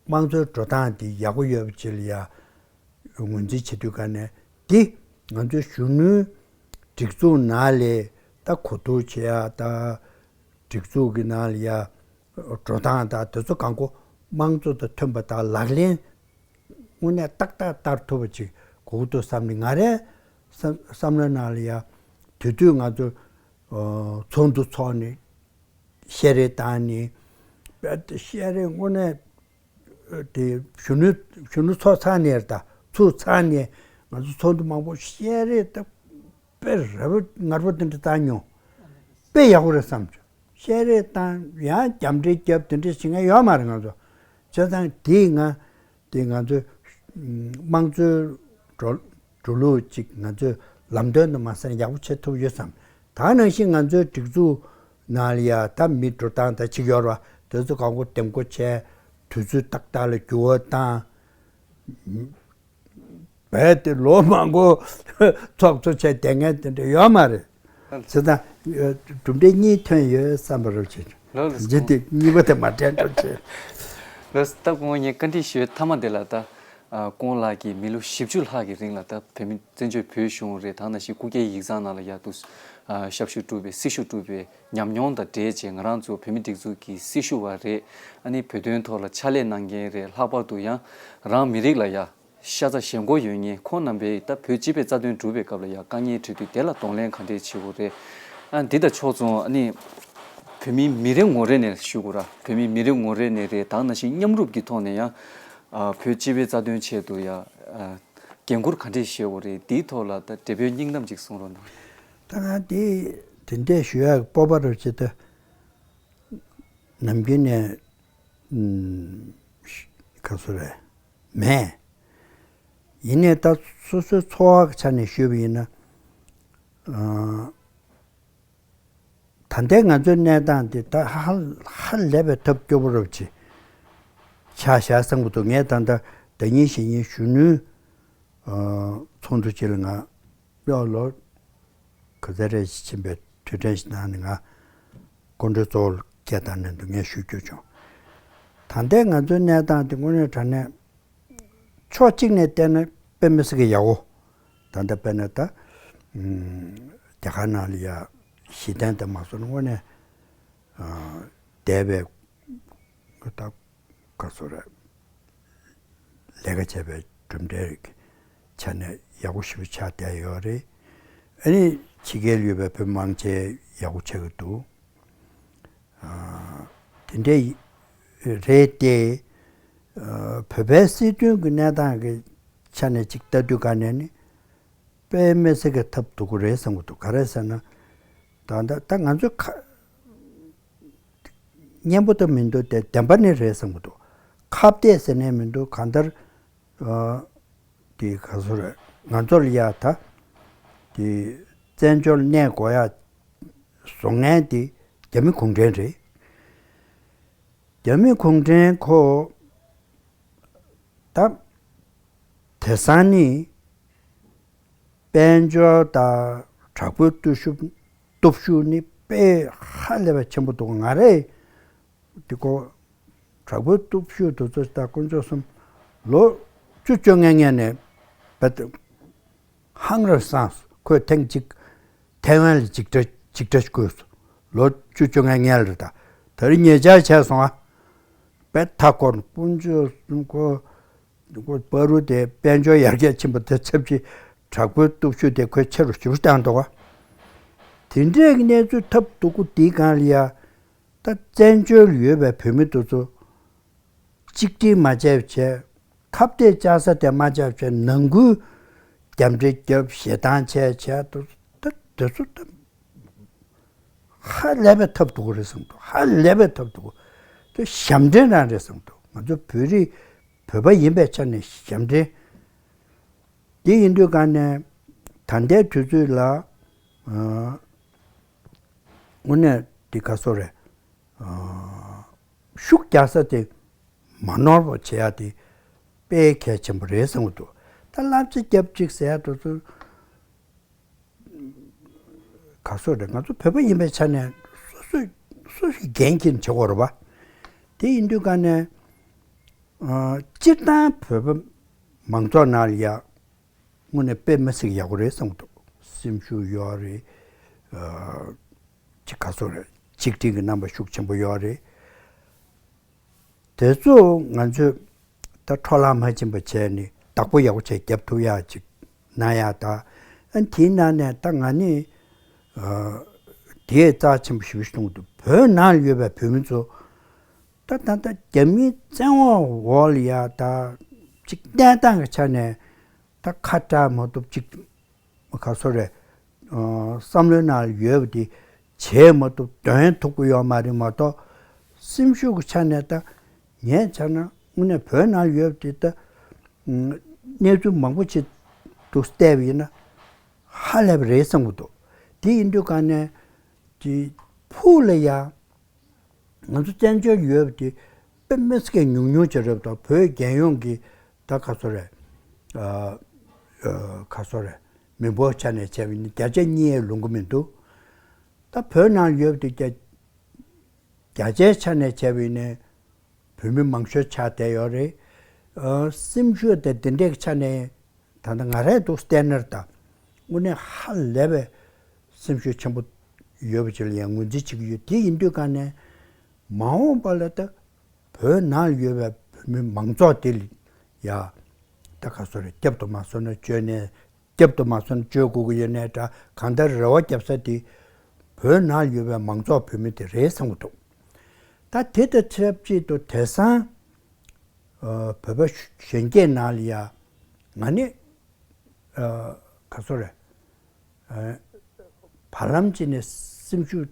དམངས་གཙོའི་འགྲོ་སྟངས་འདི་ཡག་པོ་ཡོད་པ་ཅིག་ལ་ཡ་ངོས་འཛིན་བྱེད་དུས་ག་ནས་འདི་ང་ཚོའི་གཞོན་ནུའི་སྒྲིག་འཛུགས་ནང་ལས་ད་གོ་བསྡུར་བྱེད་ཡ་ད་སྒྲིག་འཛུགས་ཀྱི་ནང་ལ་ཡ་འགྲོ་སྟངས་དང་དེ་ཚོ་གང་གོ་དམངས་གཙོ་དང་མཐུན་པ་དང་ལག་ལེན་དངོས་གནས་ཏག་ཏག་བསྟར་ཐུབ་པ་ཅིག་དགོས་ཀྱི་འདུག་བསམ་ནས་ང་རའི་བསམ་བསམ་བློའི་ནང་ལ་ཡ་དུས་དུས་ང་ཚོ་ཨ་ཚོགས་འདུ་ཚོགས་ནས་བཤད་རེས་བཏང་ནས་བཤད་རེས་དངོས་གནས་དེ་གཞོན་ནུ་གཞོན་ནུ་ཚོགས་ཚར་ནས་རེད་ད་ཚུགས་ཚར་ནས་ང་ཚོ་ཚོགས་འདུ་མང་པོ་བཤད་རེས་ད་དཔེ་རབ་ངར་པོ་དེ་འདྲ་བཏང་མྱོང་། དཔེ་ཡག་པོ་རེད་བསམ་བྱུང་། བཤད་རེས་བཏང་ཡང་རྒྱབ་འདྲེ་རྒྱབ་དེ་འདྲ་བྱེད་མཁན་ཡོད་མ་རེད་ང་ཚོ། བྱས་ཙང་དེས་ང་དེ་ང་ཚོའི་དམངས་གཙོའི་འགྲོ་འགྲོ་ལུགས་ཅིག་ང་ཚོའི་ལམ་སྟོན་དུ་མ་ཟད་ཡག་པོ་བྱེད་ཐུབ་ཡོད་བསམ། ད་ནང་བཞིན་ང་ཚོའི་སྒྲིག་འཛུགས་ནང་ལ་ཡ་ད་མི་འགྲོ་སྟངས་ད་ཅིག་ཡོད་རེད་བ། དེ་ཚོ་གང་གོ་འདེམས་བསྐོ་བྱས་དུས་ཚོད་ཏག་ཏག་ལ་འགྱུར་བ་བཏང་། བས་ཏེ་ལོ་མང་པོ་ཚོགས་གཙོ་བྱས་བསྡད་མཁན་དེ་འདྲ་ཡོད་མ་རེད། བྱས་ཙང་གྲུབ་འབྲས་གཉིས་ཐོན་ཡོད་བསམ་པ་རུ་བྱེད། ལོ་ལ་འཇིག་སྟེ་གཉིས་པ་དེ་མ་དྲན་འགྲོ་བྱེད། ལོ་ལྟ་དགོང་ངས་བཀའ་འདྲི་ཞུ་མཐའ་མ་དེ་ལ་ད་ཀོང་ལགས་ཀྱིས་མི་ལོ་བཞི་བཅུ་ལྷག་གི་རིང་ལ་ད་བོད་མི་བཙན་བྱོལ་བོད་གཞུང་རེད་ད་ནང་བཞིན་སྐུ་སྒེར་ཡིག་ཚང་ནང་ལ་ཡ་དུ་ཞབས་ཞུ་བསྒྲུབས་པའི་སྲི་ཞུ་བསྒྲུབས་པའི་ཉམས་མྱོང་དང་འབྲེལ་བྱས་ང་རང་ཚོ་བོད་མི་སྒྲིག་འཛུགས་ཀྱི་སྲི་ཞུ་བ་རེད། ཨ་ནི་བོད་དོན་ཐོག་ལ་ཕྱག་ལས་གནང་མཁན་རེད། ལྷག་པར་དུ་ཡང་རང་མི་རིགས་ལ་ཡ་ཤ་ཚ་ཞེན་ཁོག་ཡོད་མཁན་ཁོང་རྣམ་པས་ད་བོད་སྤྱི་པའི་རྩ་དོན་སྒྲུབ་པའི་སྐབས་ལ་ཡ་དཀའ་ངལ་འཕྲད་དུས་དེ་ལ་གདོང་ལེན་ག་འདྲས་བྱེད་དགོས་རེད། ཨ་འདི་དང་ཕྱོགས་མཚུངས་ཨ་ནི་བོད་མི་མི་རེ་ངོ་རེ་ནས་ཞུ་དགོས་ར་བོད་མི་མི་རེ་ངོ་རེ་ནས་རེད་ད་ནང་བཞིན་མཉམ་རུབ་ཀྱི་ཐོག་ནས་ཡང་ཨ་བོད་སྤྱི་པའི་རྩ་དོན་ཆེད་དུ་ཡ་ཨ་འགན་འཁུར་ག་འདྲས་བཞེས་དགོས་རེད་འདིའི་ཐོག་ལ་ད་བགྲེས་པོའི་སྙིང་གཏམ་ཅིག་གསུང་རོགས་གནང་། ད་ང་འདི་དེ་འདྲས་ཞུ་ཡག་སྤོབས་པ་རུ་ཅི་ད། ནམ་རྒྱུན་ནས་ཨུམ་ག་ཚོད་རེད་མེད། ཡིན་ནའི་ད་སོ་སོའི་འཚོ་བ་གི་ཆ་ནས་ཞུས་པ་ཡིན་ན། ཨ་ད་ལྟའི་ང་ཚོའི་གནས་སྟངས་འདི་ད་ཧ་ཧ་ལས་པའི་ཐབས་སྐྱོ་པོ་རབ་ཅིག་ཆགས་བཞག་བསམ་གི་འདུག་ངས་ད་ལྟ་ཟླ་ཉིན་བཞི་ཉིན་གཞོན་ནུའི་ཨ་ཚོགས་འདུ་ཅིག་ལ་ང་ཡོད་ལོ། ག་ཚོད་རེ་ཞིག་ཕྱིན་པའི་དུས་དྲན་ཞིག་གནང་ནས་ང་སྐུ་མགྲོན་གཙོ་བོར་སྐད་བཏང་ནས་འདུག་ངས་ཞུ་རྒྱུ་བྱུང་། ད་ལྟའི་ང་ཚོའི་གནས་སྟངས་དེ་དངོས་གནས་དྲང་གནས་ཕྱོགས་གཅིག་ནས་བལྟས་ན་དཔེ་མི་སྲིད་ཀྱི་ཡག་པོ། ད་ལྟ་དཔེར་ན་ད་ཨུམ་རྒྱ་གར་ནང་ལ་ཡ་གཞི་རྟེན་དེ་མ་སོང་ན་དངོས་གནས་ཨ་འདས་པའི་ད་ག་ཚོད་རེད། ལས་ཀ་བྱས་པའི་གྲུབ་འབྲས་ཀྱི་ཆ་ནས་ཡག་པོ་ཞེ་པོ་ཆགས་བསྡད་ཡོད་རེད། ཨ་ནི་ཕྱི་རྒྱལ་ཡོད་པའི་བོད་མང་ཆེ་ཡག་པོ་ཆགས་ཀྱི་འདུག་ཨ་དེ་འདྲས་རེད་དེ། ཨ་བོད་པའི་སྲིད་དོན་གྱི་གནས་སྟངས་ཀྱི་ཆ་ནས་ཅིག་ལྟ་དུས་ག་ནས་ནི་དཔེ་མི་སྲིད་ཀྱི་ཐབས་སྡུག་པོ་རེད་བསམ་གྱི་འདུག་ག་རེ་ཟེར་ན། ད་ད་ད་ང་ཚོ་ཁ་སྙན་པོ་ད་མི་འདུག་སྟེ་བདེན་པ་ནི་རེད་བསམ་གྱི་འདུག་ཁ་གཏད་ཟེར་ནས་མི་འདུག་གང་ལྟར་ཨ་དེ་ག་ཚོད་རེད། ང་ཚོ་ལ་ཡ་ད་དེ་བཙན་བྱོལ་གནས་དགོས་ཡ་བཟོ་མཁན་དེ་རྒྱ་མི་གུང་ཁྲན་རེད། རྒྱ་མི་གུང་ཁྲན་ཁོ་ད་དེང་སང་ནི་དཔལ་འབྱོར་དང་དྲག་པོའི་སྟོབས་ཤུགས་སྟོབས་ཤུགས་ནི་དཔེ་ཧ་ལས་པ་ཆེན་པོ་འདུག་ང་རེ་འདི་ཀོ་དྲག་པོའི་སྟོབས་ཤུགས་དེ་ཚོ་ད་དཀོན་མཆོག་གསུམ་ལོ་བཅུ་བཅོ་ལྔ་ངན་ནས་བད་ཧང་ར་སངས་ཁོས་ཐེངས་གཅིག་ཐའེ་ཝན་ལ་འཇིགས་སྐྲག་འཇིགས་སྐྲག་བསྐུལ་སོང་། ལོ་བཅུ་བཅོ་ལྔ་ངན་ལ་ད་ད་རེས་ཉེ་ཆར་བྱས་སོང་ཨ། བད་མཐའ་སྐོར་དཀོན་མཆོག་གསུམ་ཁོ་ཁོ་བར་དུ་དེ་དཔལ་འབྱོར་ཡར་རྒྱས་ཕྱིན་པ་དེ་ཚབ་ཀྱིས་དྲག་པོའི་སྟོབས་ཤུགས་དེ་ཁོས་ཆེ་རུ་ཞེ་པོ་བཏང་འདུག་ག་དེ་འདྲའི་གནས་ཚུལ་ཐབས་སྡུག་པོ་འདིའི་སྒང་ལ་ཡ་ད་བཙན་བྱོལ་ཡོད་པའི་བོད་མི་དེ་ཚོ་གཅིག་སྒྲིལ་མ་བྱས་པ་བྱས་ཁ་གཏད་བཅག་ས་དེ་མ་བཅག་བྱས་ནང་ཁུལ་རྒྱབ་འདྲེ་རྒྱབ་ཞེ་སྡང་བྱས་བྱས་དེ་ཚོ་ད་དེ་ཚོ་ད། ཧ་ལས་པའི་ཐབས་སྡུག་རེད་བསམ་འདུག་ཧ་ལས་པའི་ཐབས་སྡུག་དེ་ཞབས་འདྲེན་རང་རེད་བསམ་འདུག་ང་ཚོ་བོད་རིགས་བོད་པ་ཡིན་པའི་ཆ་ནས་ཞབས་འདྲེན། དེ་ཡིན་དུས་ག་ནས་ད་ལྟའི་དུས་ཚོད་ལ་ཨ་དངོས་གནས་འདི་ག་སོ་རེད། ཨ་ཤུགས་རྒྱག་ས་དེ་ མ་ནོར་བ་བྱེད་ཡ་དེ་དཔེ་གལ་ཆེན་པོ་རེད་བསམ་གྱི་འདུག་ད་བསླབ་བྱ་རྒྱབ་ཅིག་ཟེར་ཡ་དེ་ཚོ་ག་སོ་རེད། ང་ཚོ་བོད་པ་ཡིན་པའི་ཆ་ནས་སོ་སོས་སོ་སོས་འགན་འཁྱེར་བྱེད་དགོས་རེད་པ། དེ་ཡིན་དུས་ག་ནས་སྤྱིར་བཏང་བོད་པ་མང་ཚོགས་ནང་ལ་ཡ་དངོས་གནས་དཔེ་མི་སྲིད་ཡག་པོ་རེད་བསམ་གྱི་འདུག་སེམས་ཤུགས་ཡོད་རེད། ཅིག་ག་སོ་རེད། ཆིག་སྒྲིལ་གྱི་རྣམ་པ་ཤུགས་ཆེན་པོ་ཡོད་རེད། དེ་ཚོ་ང་ཚོས་ད་འཕྲོ་བརླག་མ་ཕྱིན་པ་བྱས་ནས་བདག་པོ་ཡག་པོ་བྱས་རྒྱབ་ཐུབ་ཡག་ཅིག་གནང་ཡག་ད། ཨ་དེའི་ནང་ནས་ད་ང་ནི་དེའི་རྩ་ཆེན་པོ་ཞེ་པོ་ཞིག་མཐོང་གི་འདུག་བོད་ནང་ལ་ཡོད་པའི་བོད་མི་ཚོ་ད་ད་ད་རྒྱ་མིའི་བཙན་དབང་འོག་ལ་ཡ་ད་ཅིག་གནས་སྟངས་ཀྱི་ཆ་ནས་ད་ཁ་བྲལ་མ་ཐུབ་ཅིག་ག་སོ་རེད། བསམ་བློའི་ནང་ལ་ཡོད་པ་དེ་བྱེད་མ་ཐུབ་འདོན་ཐུབ་ཀྱི་ཡོད་མ་རེད་མ་གཏོགས། སེམས་ཤུགས་ཀྱི་ཆ་ནས་ད་ངས་བྱས་ན་དངོས་གནས་བོད་ནང་ལ་ཡོད་པ་དེ་ད་གནས་ཚུལ་མང་པོ་ཅིག་ཏུ་བལྟས་པ་ཡིན་ན་ཧ་ལས་པ་རེད་བསམ་གྱི་འདུག་དེ་ཡིན་དུས་ག་ནས་ཀྱི་ཕུགས་ལ་ཡ། ང་ཚོ་བཙན་བྱོལ་ཡོད་པ་དེ་དཔེ་མི་སྲིད་ཀྱི་ཉུང་ཉུང་ཅིག་རེད་པ། ད་བོད་རྒྱལ་ཡོངས་ཀྱི་ད་ག་སོ་རེད། ཨ་ཨ་ག་སོ་རེད། མི་འབོར་ཆ་ནས་བྱས་པ་ཡིན་ན་བརྒྱ་ཆ་གཉིས་ལོང་གི་མི་འདུག་ད་བོད་ནང་ཡོད་པ་དེ་བརྒྱ་བརྒྱ་ཆའི་ཆ་ནས་བྱས་པ་ཡིན་ན་བོད་མི་མང་ཤོས་ཆགས་བསྡད་ཡོད་རེད། ཨ་སེམས་ཤུགས་དེ་འདི་འདྲའི་ཆ་ནས། ད་ལྟ་ང་རང་འདུག་བལྟས་ན་ད་དངོས་གནས་ཧ་ལས་པའི་སེམས་ཤུགས་ཆེན་པོ་ཡོད་པ་ཅིག་ལ་ཡང་ངོས་འཛིན་བྱེད་ཀྱི་ཡོད། དེ་ཡིན་དུས་ག་ནས་མ་འོངས་པ་ལ་ད་བོད་ནང་ཡོད་པའི་བོད་མི་མང་ཚོགས་དེ་ལ་ཡ་ད་ག་སོ་རེད། བསྐྱབ་ཏུ་མ་སོང་ན་བཅོས་ནས། བསྐྱབ་ཏུ་མ་སོང་ན་བཅོས་དགོས་ཀྱི་ཡོད་ནའི་འདྲ། གང་ལྟར་རེ་བ་བརྒྱབ་ས་དེ་བོད་ནང་ཡོད་པའི་མང་ཚོགས་བོད་མི་དེ་རེད་བསམ་གྱི་འདུག་ད་དེ་དང་ཆབས་ཅིག་ཏུ་དེང་སང་ཨ་བོད་པ་གཞོན་སྐྱེས་ནང་ལ་ཡ་ང་ནི་ཨ་ག་སོ་རེད། ཨ་བར་ལམ་ཅིག་ནས་སེམས་ཤུགས་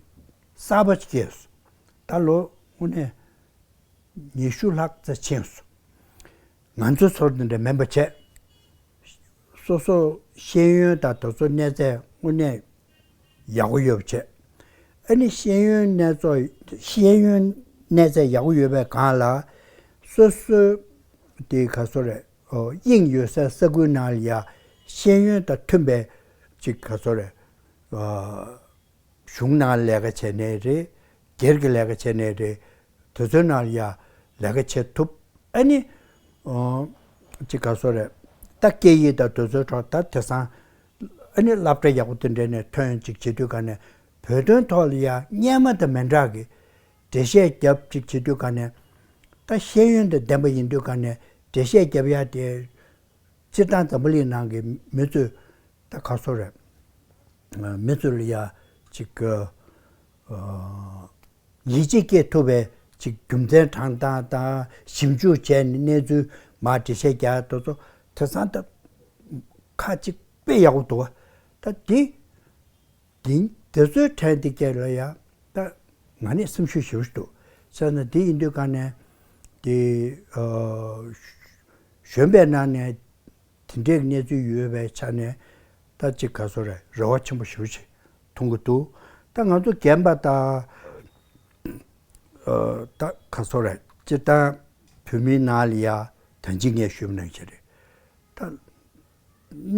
གསར་པ་ཅིག་སྐྱེས་སོང་། ད་ལོ་དངོས་གནས་ཉི་ཤུ་ལྷག་ཙམ་ཕྱིན་སོང་། ང་ཚོ་ཚོར་འདི་འདྲ་མིན་པ་བྱས། སོ་སོ་ཤེས་ཡོན་དང་དེ་ཚོ་གནས་ཚད་དངོས་གནས་ཡག་པོ་ཡོད་པ་བྱས། ཨ་ནི་ཤེས་ཡོན་གནས་ཚད་ཤེས་ཡོན་གནས་ཚད་ཡག་པོ་ཡོད་པའི་སྒང་ལ་སོ་སོའི་དེ་ག་སོ་རེད། ཨོ་དབྱིངས་ཡོད་སའི་ས་ཁུལ་ནང་ལ་ཡ་ཤེས་ཡོན་དང་མཐུན་པའི་ཅིག་ག་སོ་རེད། ཨ་གཞུང་ནང་ལས་ཀ་བྱས་ནའི་རེད། སྒེར་གྱི་ལས་ཀ་བྱས་ནའི་རེད། དེ་ཚོའི་ནང་ལ་ཡ་ལས་ཀ་བྱེད་ཐུབ། ཨ་ནི་ཨོ་ཅིག་ག་སོ་རེད། ད་སྐད་ཡིག་དང་དེ་ཚོའི་ཐོག་ད་དེང་སང་ཨ་ནི་སློབ་གྲྭ་ཡག་པོ་དེ་འདྲ་ནས་ཐོན་ཅིག་བྱེད་དུས་ག་ནས་བོད་དོན་ཐོག་ལ་ཡ་སྔོན་མ་དང་མི་འདྲ་གི་འགྲེལ་བཤད་རྒྱབ་ཅིག་བྱེད་དུས་ག་ནས་ད་ཤེས་ཡོན་དང་ལྡན་པ་ཡིན་དུས་ག་ནས་འགྲེལ་བཤད་རྒྱབ་ཡ་དེ། སྤྱིར་བཏང་འཛམ་བུ་གླིང་ནང་གི་མི་ཚོས་ད་ག་སོ་རེད། མི་ཚོ་ལ་ཡ་ཅིག་གི་ཡིད་ཆེས་སྐྱེ་ཐུབ་པའི་ཅིག་རྒྱུ་མཚན་དྲངས་སྟངས་དང་ཞིབ་འཇུག་བྱས་ནས་གནས་ཚུལ་མར་འགྲེལ་བཤད་རྒྱག་དེ་ཚོ་དེང་སང་ད་ཁ་ཅིག་དཔེ་ཡག་པོ་འདུག་བ། ད་འདི་འདི་དེ་ཚོའི་ཕྲན་དེ་སྐད་ལ་ཡ་ད་ང་ནི་སེམས་ཤུགས་ཞེ་པོ་ཞིག་འདུག་བྱས་ན་དེ་ཡིན་དུས་ག་ནས་དེ་གཞོན་པའི་ནང་ནས། དེ་འདྲའི་གནས་ཚུལ་ཡོད་པའི་ཆ་ནས་ད་ཅིག་ག་སོ་རེད། རེ་བ་ཆེན་པོ་ཞེ་པོ་ཅིག་མཐོང་གི་འདུག་ད་ང་ཚོ་རྒན་པ་དང་ད་ག་སོ་རེད། སྤྱིར་བཏང་བོད་མིའི་ནང་ལ་ཡ་ད་ཅི་ངས་ཞུས་པ་ནང་བཞིན་རེད། ད་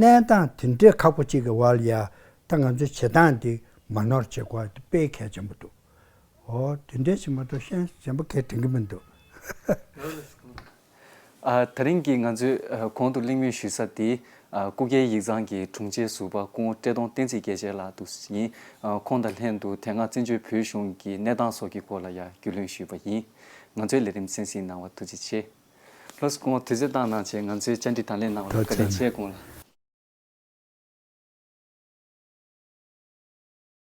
གནས་སྟངས་དེ་འདྲའི་ཁག་པོ་ཅིག་གི་བར་ལ་ཡ་ད་ང་ཚོའི་བྱེད་སྟངས་འདི་མ་ནོར་བྱེད་དགོས་པ་དཔེ་གལ་ཆེན་པོ་འདུག་འོ་དེ་འདྲའི་ཞིག་མ་གཏོགས་གཞན་གཞན་པ་གས་དྲན་གི་མི་འདུག་ཨ་དེ་རིང་གི་ང་ཚོས་ཨ་གོང་དུ་གླེང་མོལ་ཞུས་ས་དེ་ཨ་སྐུ་སྒེར་ཡིག་ཚང་གི་དྲུང་ཆེ་ཟུར་པ་སྐུ་ངོ་བཀྲས་མཐོང་བསྟན་འཛིན་རྒྱལ་མཚན་ལགས་འདུག་ཡིན། ཨ་ཁོང་དང་ལྷན་དུ་དེ་སྔ་བཙན་བྱོལ་བོད་གཞུང་གི་གནས་སྟངས་སོགས་ཀྱི་སྐོར་ལ་ཡང་རྒྱུས་ལོན་ཞུས་པ་ཡིན། ང་ཚོའི་ལས་རིམ་གསན་གཟིགས་གནང་བར་ཐུགས་རྗེ་ཆེ། ལགས་སོ་སྐུ་ངོ་དུས་ཚོད་བཏང་གནང་བྱས་ང་ཚོའི་བཅར་འདྲི་དང་ལེན་གནང་བ་ལ་བཀའ་དྲིན་ཆེ་སྐུ་ངོ་ལགས།